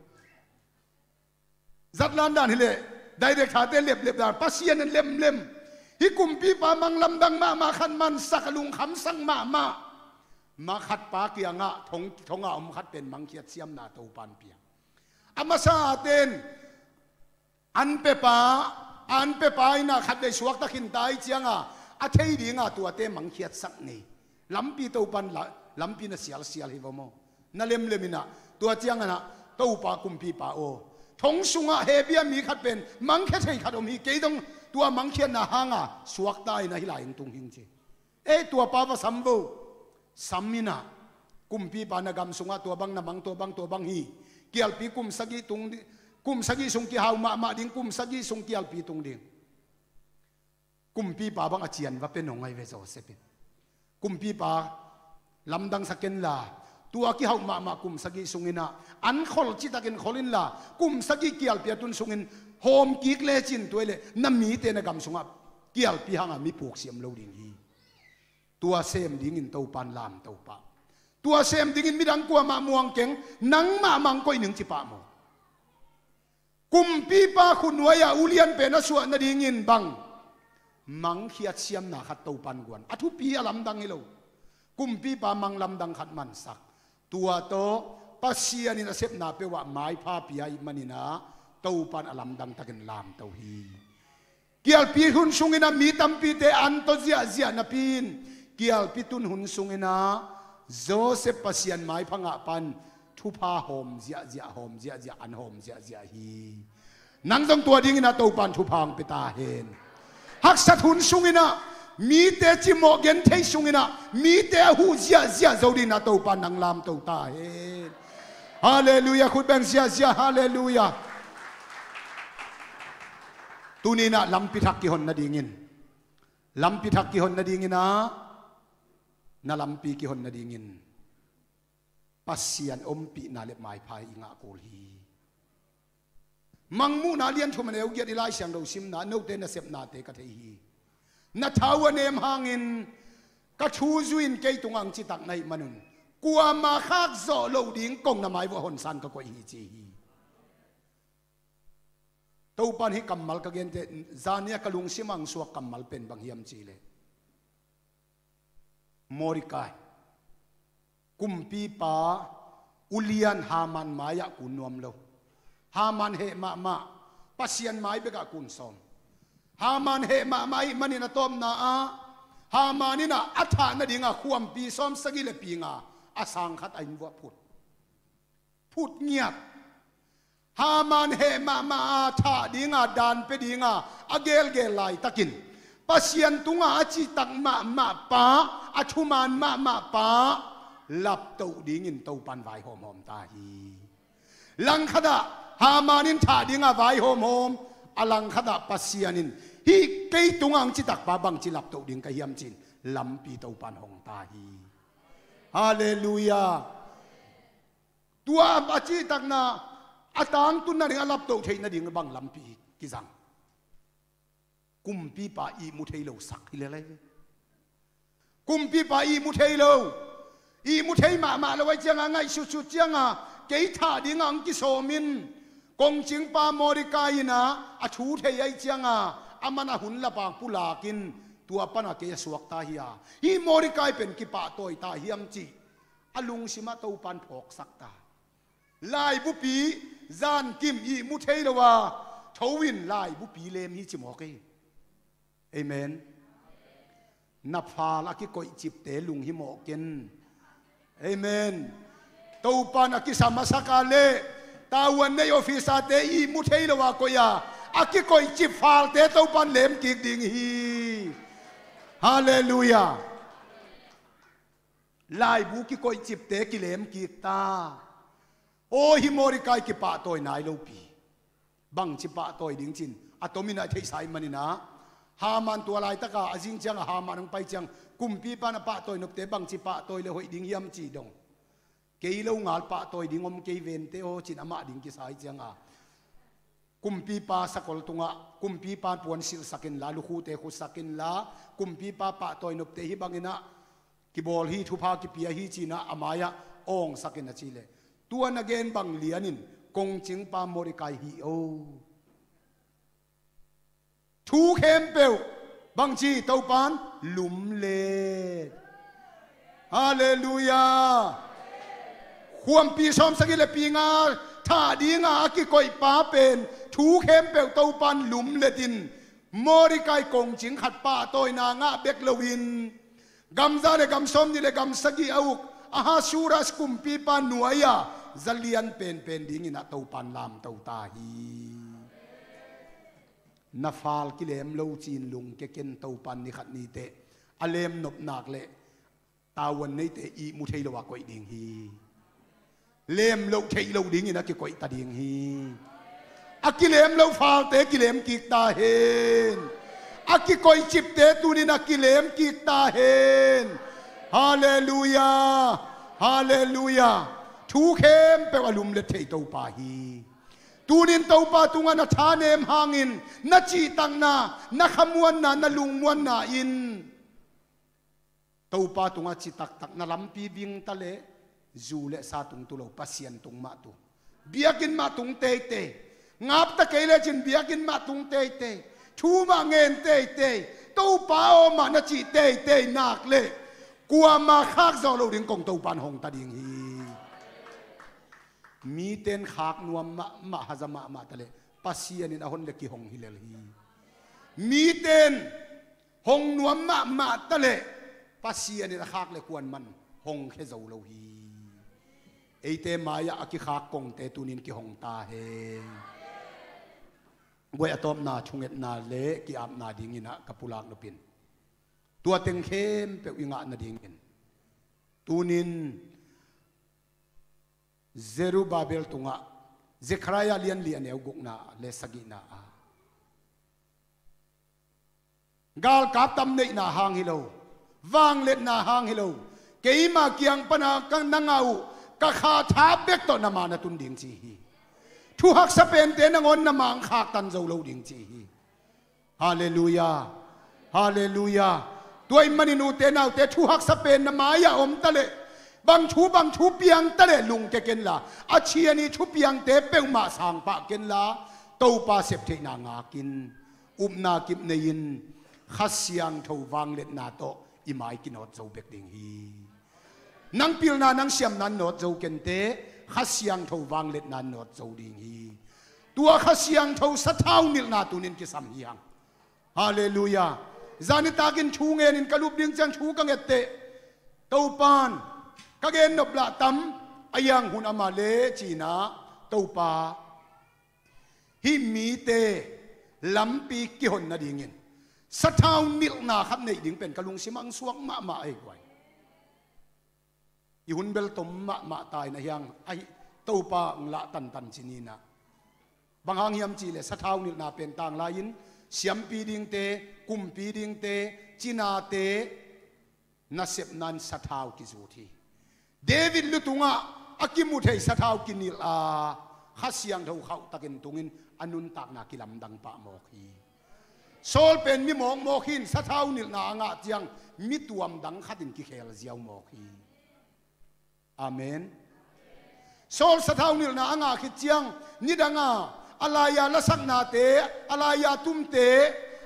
Zatlan dan hileh, direct thate leplep dan, Pasian in lemlem. Hih kumpipa manglamdang mahmah khat mansak, a lungkhamsak mahmah. Ma khat pa kiangah thong, thonga om khat pen mangkhiat siamna Topan pia. A masa ten an pepa, an pepa in ah khatvei suakta khinta i cianga a thei dinga tuate mangkhiatsak nei. Lampi Topan la, lampi na sialsial hi va maw? Na lemlem in ah tua ciangin ah Topa kumpipa aw, thong sungah hebia mi khat pen mangkhia thei khat om hi, kei dong tua mangkhiatna hanga suakta in ah hih lai hong tung hing ci. Ei, tua pa va sam vo. Sam in ah kumpipa na gam sungah tua bang na mang, tua bang, tua bang hi. Kialpi kum sagih tung di, kum sagih sung kihau mahmah ding, kum sagih sung kialpi tung ding. Kumpipa bang a cian va pe nong ai ve Joseph in. Kumpipa lamdang sa ken la, tua kihau mahmah kum sagih sungin ah an khol citakin khol inla, kum sagih kialpi a tun sungin hawm kik lecin tua i leh na mite na gam sungah kialpi hanga mi puk siam lo ding hi. Tua sem dingin Topan lamto pah. Tua sem dingin midang kuamah muang keng, nangmah mangkoih ning ci pah maw? Kumpipa khutnuai-ah ulian pen a suah nadingin bang mangkhiat siamna khat Topan guan. A thupi a lamdang hi lo. Kumpipa mang lamdang khat mansak. Tua tawh Pasian in a sepna peuhah maipha pia ahih manin ah Topan a lamdang takin lamto hi. Kialpi hun sungin ah mi tampite an tawh ziahziah napi in, kialpi tun hun sungin ah Joseph Pasian maipha ngah pan thupha hawm ziahziah, hawm ziahziah, an hawm ziahziah hi. Nang zong tua dingin ah Topan thupha hong pia ta hen. Haksat hun sungin ah, mite cimawh genthei sungin ah, mite a huh ziahziah zo dingin ah Topan nang lamto ta hen. Halleluiah, khut beng ziahziah, halleluiah. Tuni in ah lampi thak kihon nadingin, lampi thak kihon nadingin ah, na lampi kihon nadingin Pasian ompihna le maipha i ngah kul hi. Mangmuhna lian thum a neu giat i Lai Siangtho simna, note nasepnate ka thei hi. Na thau a nem hangin ka thu zui in kei tungah hong citak na hih manun, kuamah khak zawh loh ding kong na mai vuah honsan ka koih hi ci hi. Topan hih kammal ka gente, zan ni a ka lungsim ah hong suak kammal pen bang hiam cih leh, Mordekai, kumpipa ulian Haman mai-ah kun nuam lo. Haman heh mahmah, Pasian mai bekah kun sawm. Haman heh mahmah ahih manin a tawpna ah, Haman in ah a thah nadingah khuampi sawm sagih le pi nga a sang khat a inn vuah phut. Phut ngiat. Haman heh mahmah a, thah dinga, dan pia dinga a gelgel laitakin, Pasian tunga a cihtak mahmah pa, a thuman mahmah pa laptoh dingin Topan vaihawmhawm ta hi. Langkhatah Haman in thah dinga vaihawmhawm, a langkhatah Pasian in hih kei tunga hong citak pa bangci laptoh ding ka hiam ci-in lampi Topan hong ta hi. Halleluiah. Tua a cihtakna a tangtun nading a laptoh theih nading bang lampi kizang? Kumpipa ihmu thei lo sak hi lel ahi ve. Kumpipa ihmu thei lo. Ihmu thei mahmah lo ahi cianga ngaihsutsut cianga kei thah dinga hong kisawm in, kongcingpa Mordekai in ah a thu thei ahi cianga aman a hun lapang pulak in tua pana kei a suakta hi a, hih Mordekai pen kipahtawi ta hiam cih a lungsimah Topan phawksak ta. Laibupi zankim ihmu thei lo a tho in laibupi lem hi ci mawk ei. Amen. Na phal a kikoihcipte lunghimawh ken. Amen. Topan a kisa masak a leh tavuan nei officer-te ihmu thei lo a koih a, a kikoihcip phalte Topan lemkik ding hi. Halleluiah. Laibu kikoihcipte kilemkik ta. Aw, hih Mordekai kipahtawi nai lopi. Bangci pahtawi ding ci-in a tomin a theihsa ahih manin ah, Haman tua laitaka a zing cianga Haman hong pai ciang, kumpipa na pahtawi nopte bangci pahtawi le hoih ding hiam ci dong. Kei lo ngal pahtawi ding om kei vente aw ci-in amah ding kisa ahih cianga, kumpipa sakol tungah kumpipa puan silhsak inla, lukhute khutsak inla, kumpipa pahtawi nopte hih bangin ah kibawl hi, thupha kipia hi ci-in ah a mai-ah awngsak in a cih leh, tua na gen bang lianin kongcingpa Mordekai hi o. Thu khempeuh bangci Topan lumlet. Halleluiah. Khuampi sawmsagih le pi nga thah dinga a kikoihpa pen thu khempeuh Topan lumlet in Mordecai kongcing khat pahtawina ngah bek loin gamza le gam sawmnih le gam sagih a uk Ahasuerus kumpipa nuai-a zalian penpen dingin a Topan lamto ta hi. Na fal kilem lo cin lungkia ken, Topan ni khat ni teh a lemnop nak le tavuan neite ihmu thei lo a koih ding hi. Lem loh theih loh dingin a kikoih ta ding hi. A kilem loh falte kilem kik ta hen. A kikoih cipte tunin a kilem kik ta hen. Halleluiah. Halleluiah. Thu khempeuh a lumlet thei Topa hi. Tunin Topa tungah na thanem hangin na cihtakna, na khamuanna, na lungmuanna in Topa tungah ci taktak, na lampi vingta le zu le sa tung tu lo, Pasian tung mah tu. Biakinn mah tung teitei. Ngapta kei lecin biakinn mah tung teitei. Thu mah ngen teitei. Topa aw mah na cih teitei nak le kuama khak zawh lo ding kong Topan hong ta ding hi. Miten khak nuam mahmah, haza mahmah ta le Pasian in a hon le kihong hi lel hi. Miten hong nuam mahmah ta le Pasian in a khak le kuaman hong khia zo lo hi. Eite mai-ah a kikhak kongte tunin kihong ta hen. Guai a tawpna thungetna le ki-apna dingin ah ka pulak nopin tua teng khempeuh i ngah nadingin tunin Zerubbabel tungah Zekhariah lian li a neu gukna le sagihna ah galkap tam neihna hang hi lo, vangliatna hang hi lo, keima kiang pana ka na ngah uh ka kha tha bek tawh na ma na tun ding ci hi. Thuhaksa pente nangawn na ma ang khaktan zo lo ding ci hi. Halleluiah. Halleluiah. Tua ahih manin ute naute, thuhaksa pen na mai-ah om ta leh, bang thu bang thu piang ta leh lungkia kenla, a cian i thupiangte peuhmah sangpah kenla, Topa septheihna ngakin, upna kip nei-in, Kha Siangtho vangliatna tawh i mai kinawt zo bek ding hi. Nang pilna nang siamna nawt zo kente, Kha Siangtho vangliatna nawt zo ding hi. Tua Kha Siangtho sathau nilhna tunin kisam hi hang. Halleluiah. Zanitakin thu ngenin ka lup ding ciang thu ka ngette, Topan ka gen nop lah tam a hiang hun amah le cinah, Topa, hih mite lampi kihon nadingin sathau nilhna khat neih ding pen ka lungsim ang suak mahmah ahi guai. I hun bel tom mahmah ta in a hiang ahi, Topa ang lah tantan cininah. Bang hang hiam cihleh sathau nilhna pen tanglai-in siampi dingte, kumpi dingte, cinate nasepna in sathau kizut hi. David lu tungah a kimu thei sathau kinilh a, Kha Siangtho khauhtakin tungin a nuntakna kilamdang pah mawk hi. Saul pen mi mawkmawk hi-in sathau nilhna a ngah ciang mi tuamdang khatin kikhel ziau mawk hi. Amen. Saul sathau nilhna a ngah khit ciang nidanga a lai-a lasaknate, a lai-a tumte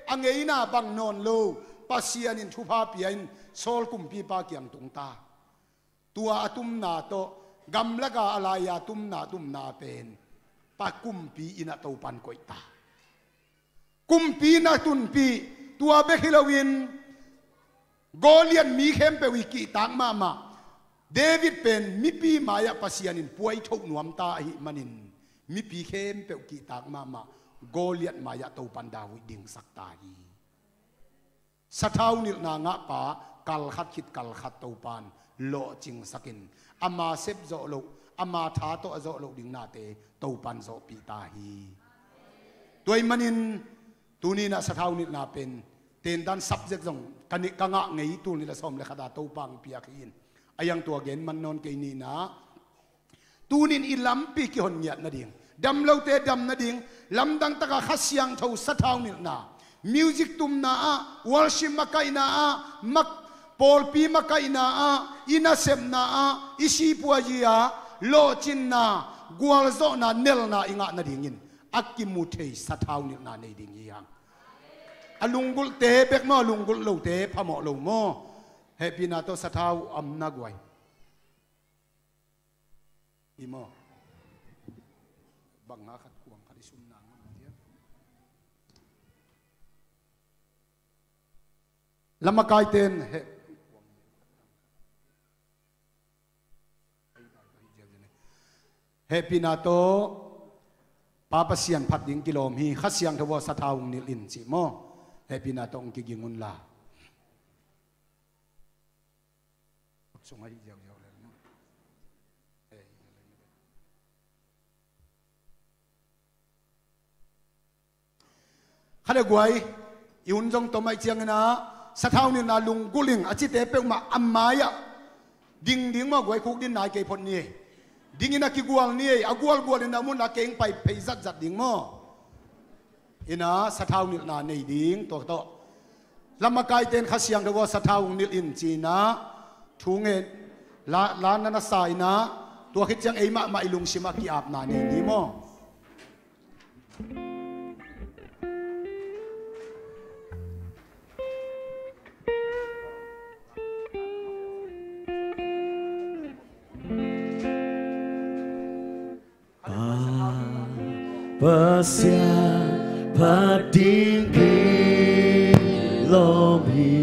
a ngeina bang nawn lo, Pasian in thupha pia-in Saul kumpipa kiang tungta. Tua a tumna tawh gamlaka a lai-a tumna tumna pen pa kumpi innah Topan koihta. Kumpi na tunpih, tua bek hi loin Goliath mi khempeuh i kihtak mahmah. David pen mipi mai-ah Pasian in puaithoh nuamta ahih manin mipi khempeuh kihtak mahmah. Goliath mai-ah Topan David dingsak ta hi. Sathau nilhna ngahpa kalkhat khit kalkhat Topan lawhcingsakin ama sep zawh loh, ama tha tawh a zawh loh ding nate Topan zawhpih ta hi. Tua ahih manin tuninah sathau nilhna pen tendan subject zong ka ngah ngei, tul nih le sawm le khata Topa ang piak hi-in a hiang tua gen man nawn kei ninah. Tunin i lampi kihon ngiat nading, dam lote dam nading, lamdang taka Kha Siangtho sathau nilhna, music tumna ah, worship makaihna ah, mak pawlpi makaihna ah, i nasepna ah, i sipuayi ah, lawhcinna, gualzawhna, nelna i ngah nadingin a kimu thei sathau nilhna nei ding hi hang. A lunggulhte bek maw, a lunggulh lote phamawh lo maw? Hehpihna tawh sathau amna guai. I maw? Bang nga khat kuang khat i sumna ngam diam? Lamakaiten heh Hehpihna tawh Pa Pasian phat ding kilawm hi, Kha Siangtho aw sathau hong nilh in ci maw? Hehpihna tawh hong kiging unla. Sung ahi ziauziau le maw? Kha le guai, i hun zong tom ahih ciangin ah, sathau nilhna lunggulh ing a cite peuhmah a mai-ah ding ding maw guai, khukdin nai kei phot ni ei. Dingin a kigual ni ei, a gualgual in a mun a keng pai phei zatzat ding maw. Ina sathau nilhna nei ding tua tawh. Lamakaiten Kha Siangtho aw sathau hong nilh in ci-in ah, thu ngen la, la na na sa in ah, tua khit ciang ei mahmah i lungsim ah ki-apna nei ni maw. Pa Pasian phat ding kilawm hi.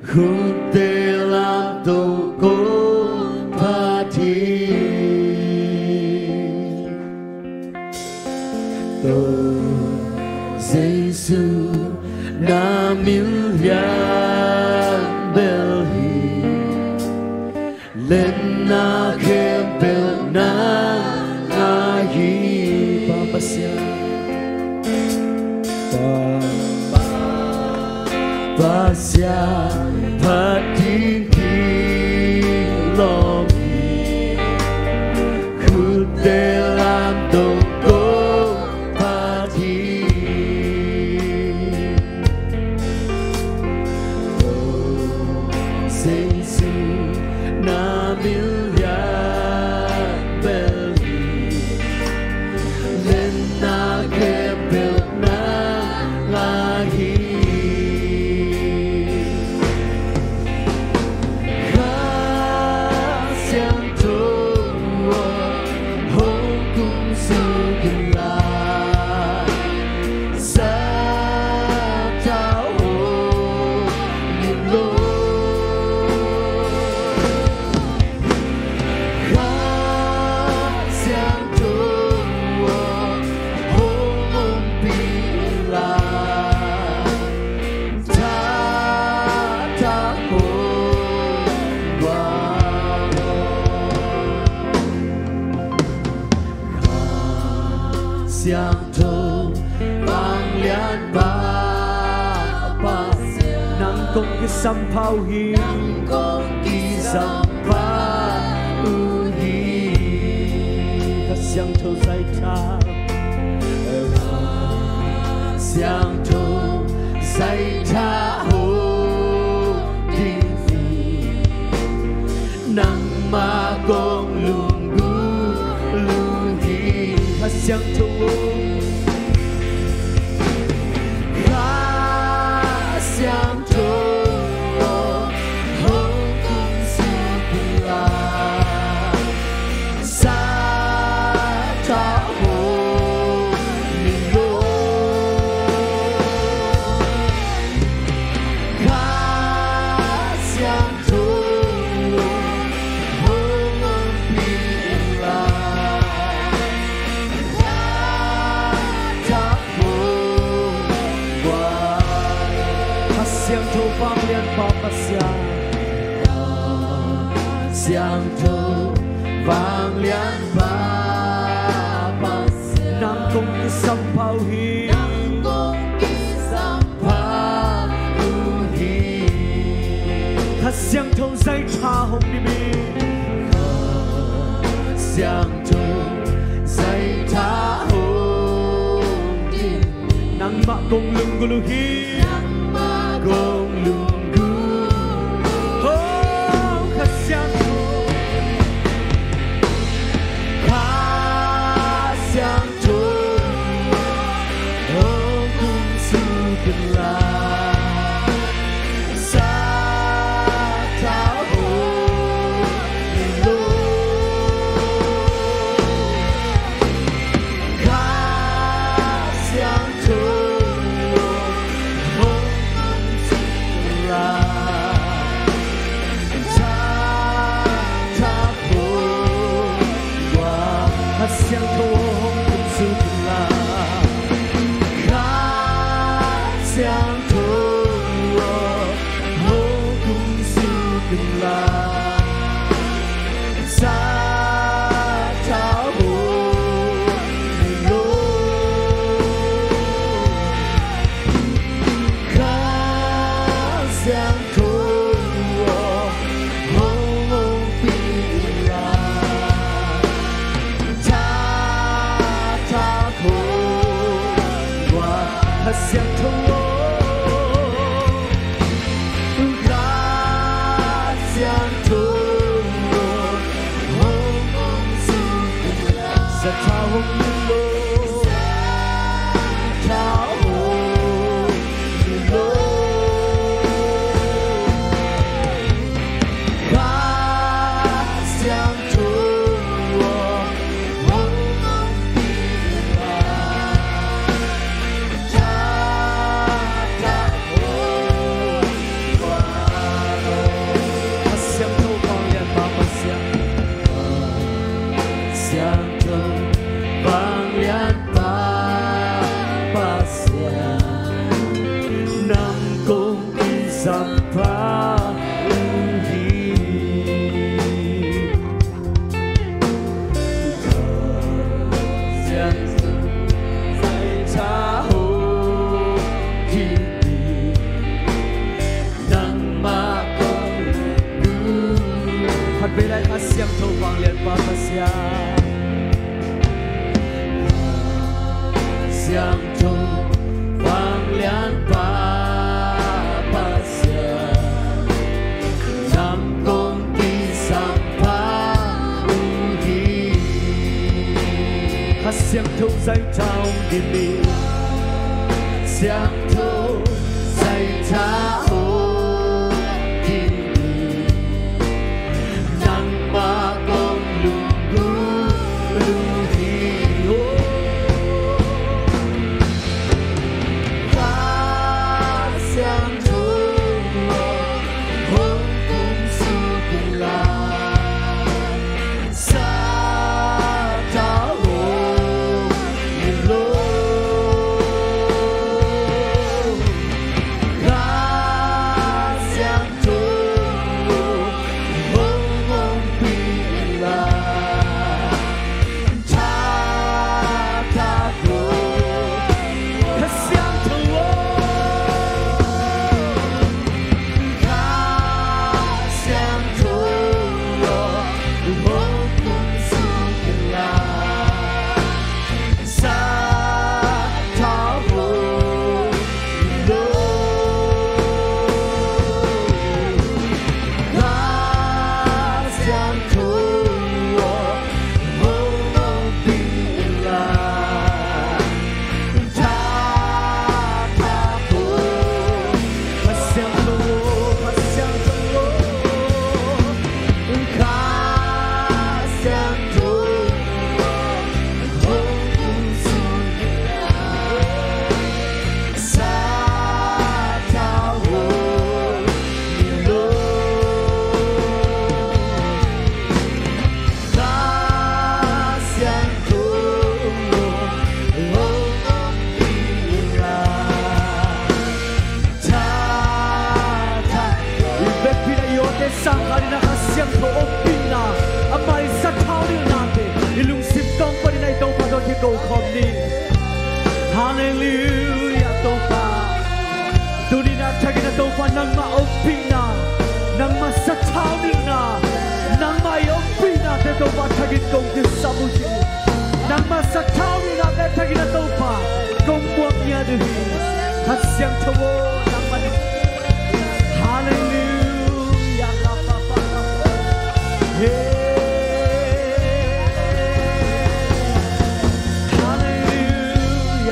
Khukte lamto kong phat hi. Topa Jesu na min lian bel hi. Lianna khempeuh nang a hi. Pa Pasian, Pa Pasian phat ding kilawm hi. Khukte lamto kong phat hi. Jesu na min lian bel hi. Lianna khempeuh nang a hi. Kha Siangtho aw, hong kum suk in la. Sathau hong nilh lo. Kha Siangtho aw, hong ompih in la. Thadah hong guan. Kha Siangtho vanglianpa Pasian, nang kong kisampha uh hi. Nang kong kisampha uh hi. Kha Siangtho zaitha, Kha Siangtho zaitha hong ding hi. Nangmah kong lunggulh uh hi. Kha Siangtho, Kha Siangtho, hong kum suk in la. Sathau hong nilh lo. Kha Siangtho hong ompih in la. Thadah hong guan. Kha Siangtho vanglianpa Pasian. Siangtho vanglianpa Pasian, nang kong kisampha uh hi. Nang kong kisampha uh hi. Kha Siangtho zaitha hong dim in. Kha Siangtho zaitha hong dim in. Nangmah kong lunggulh uh hi. Nangmah kong lunggulh. Oh, Kha Siangtho. Kha Siangtho, hong kum suk in la. Sa Siangtho aw, Kha Siangtho aw, hong om suk in la. Sathau hong lut lo, sathau hong lut lo. Kha Siangtho aw, hong ompih in la. Kha Siangtho Vanglianpa Pasian, Siangtho Vanglianpa Pasian, nang kong kin sampha uh hi. Khat vei lai. Kha Siangtho Vanglianpa Pasian, Siangtho Vanglianpa Pasian, nang kong kin sampha uh hi. Kha Siangtho Zaitha hong dim in, Siangtho Zaitha hong dim in, nangmah kong lunggulh uh hi. Kha Siangtho aw, hong kumsuk in la. Sathau hong lut lo. Kha Siangtho aw, hong ompih in la. Tha, tha, tha, Kha Siangtho aw, Kha Siangtho aw, hong kumsuk in la. Sathau hong lut lo. Kha Siangtho aw, hong ompih in la. Tha, tha, tha aw. Kha Siangtho aw, Kha Siangtho aw, Kha Siangtho aw, hong kumsuk in la. Sathau hong lut lo. Kha Siangtho aw, hong ompih in la. Tha, tha. I vekpi-in a i awte sang khat in a Kha Siangtho ompihna, ama i sathau nilhnate i lungsim tawng panin a i Topa tawh kiko khawm ni. Halleluiah, Topa. Tuni-in a thakin a Topa nangmah ompihna, nangmah sathau nilhna, nangmah i ompihnate Topa thakin kong kisam uh hi. Nangmah sathau nilhnate thakin a Topa kong muak ngiat uh hi. Kha Siangtho aw, nangmah ni. Halleluiah. Hey. Halleluiah.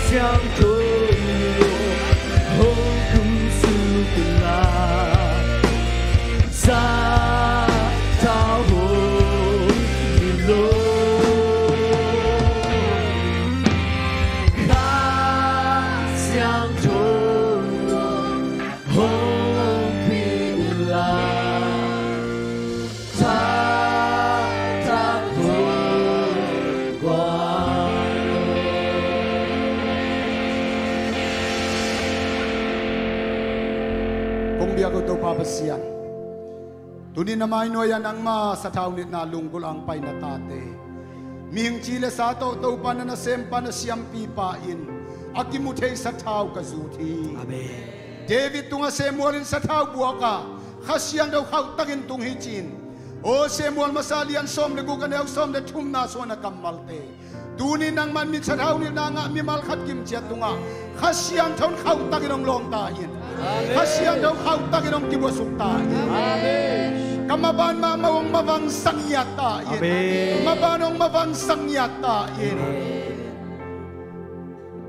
Siangtho hong kum suk inla, sathau hong pia in la, Kha Siangtho hong pia in la, thakthak hong guan. Kong biak uh Topa Pasian, tuni na mainuai-ah nangma sathau nitna lunggulh a hong pai na tate, mihing ci le sa tawh Topa na nasempa, na siampipa in a kimu thei sathau ka zut hi. Amen. David tungah Samuel in sathau buak a, Kha Siangtho khauhtakin tung hi ci-in, aw Samuel masa lian sawm le guk, a neu sawm le thumna sungah na kammalte, tuni nangman mi sathau nitna ngah mimal khat kimciat tungah Kha Siangtho in khauhtakin hong lawng ta in. Amen. Kha Siangtho khauhtakin hong kibuasuk ta in. Amen. Ka maban mahmah uh hong mavangsak ngiat ta in. Amen. Maban hong mavangsak ngiat ta in. Amen.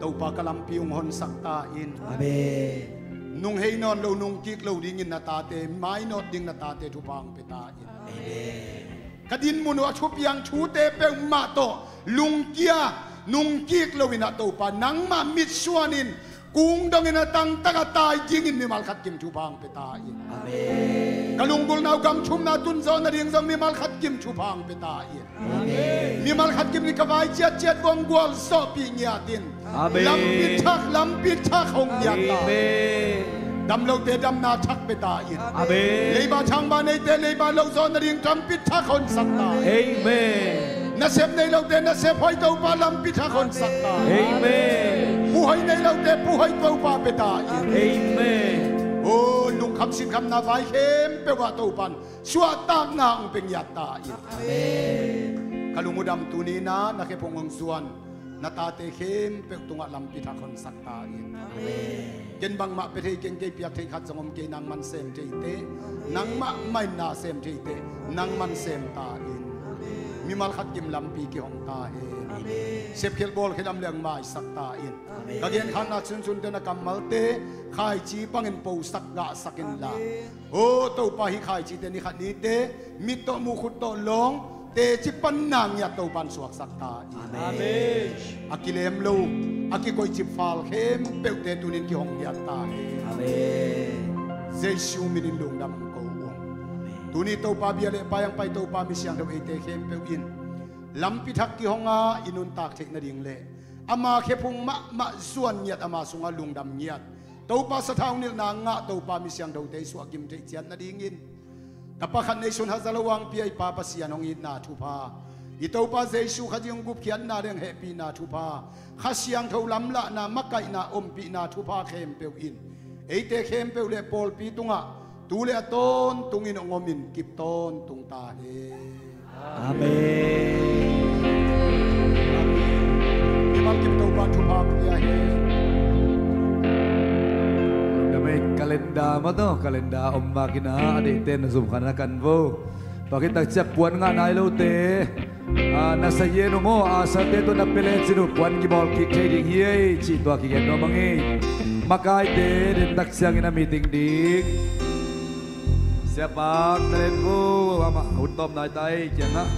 Topa ka lampi hong honsak ta in. Amen. Nung hei nawn lo, nung kik lo dingin na tate, mainawt ding na tate thupha hong pia ta in. Amen. Ka dinmun uh a thupiang thute peuhmah tawh lungkia, nungkik loin ah Topa nangmah mitsuanin kung dongin a tangtak a tai dingin mimal khat kim thupha hong pia ta in. Amen. Ka lunggulhna uh gam thumna tun zawh nading zong mimal khat kim thupha hong pia ta in. Amen. Mimal khat kim nih ka vai ciatciat uh hong gualzawhpih ngiat in. Amen. Lampi thak, lampi thak hong ngiat ta. Amen. Dam lote damna thak pia ta in. Amen. Leiba thangba neite leiba lo zawh nading lampi thak honsak ta. Amen. Nasep nei lote nasep hoih Topa lampi thak honsak ta. Amen. Pu hoih nei lote pu hoih Topa pia ta in. Amen. O, lungkham sinkhamna vai khempeuh ah Topan suahtakna hong pia ngiat ta in. Amen. Ka lung uh dam tuni-in ah na khephung hong zuan na tate khempeuh tungah lampi thak honsak ta in. Amen. Ken bangmah pia thei keng, kei piak thei khat zong om kei, nangman sem thei teh, nangmah mah in na sem thei teh, nangman sem ta in. Amen. Mimal khat kim lampi kihong ta hen. Amen. Sepkhial bawlkhial lam leng maisak ta in. Amen. Ka genkhakna sunsunte na kammalte khaici bangin posak gahsak inla. Amen. O Topa, hih khaicite ni khat nite mit tawh muh khut tawh lawng teci panna ngiat Topan suaksak ta in. Amen. A kilem lo, a kikoihcip fal khempeuhte tuni-in kihong ngiat ta hen. Amen. Jesu minin lungdam ko ung. Amen. Tuni Topa bia le pai ang pai Topa mi siangtho eite khempeuh in lampi thak kihong a i nuntak theih nading le ama khephung mahmah zuan ngiat, ama sungah lungdam ngiat, Topa sathau nilhna ngah Topa mi siangthote i suahkim theih ciat nadingin tapa khat neisun hatza lo a hong pia i Pa Pasian hong itna thupha, i Topa Jesu Khazih hong gupkhiatna le hong hehpihna thupha, Kha Siangtho lamlahna makaihna ompihna thupha khempeuh in eite khempeuh le pawlpi tungah tu le a tawntungin hong omin kip tawntung ta hen. Amen. Mimal kim Topa thupha pia hen. Lungdam ei. Calendar maw, tawh calendar om makin a deihte na zum khan a kan vo. Tua khit takciang puan ngah nai lote, a, na sayen uh maw, a, sate tawh na pia lecin uh puan kibawl kik thei ding hi ei cih tua kigen nuam ang ei. Makaite den takciangin a meeting dik Siapa Kalen Gu, amah a uttawm nai ta ei, kiangah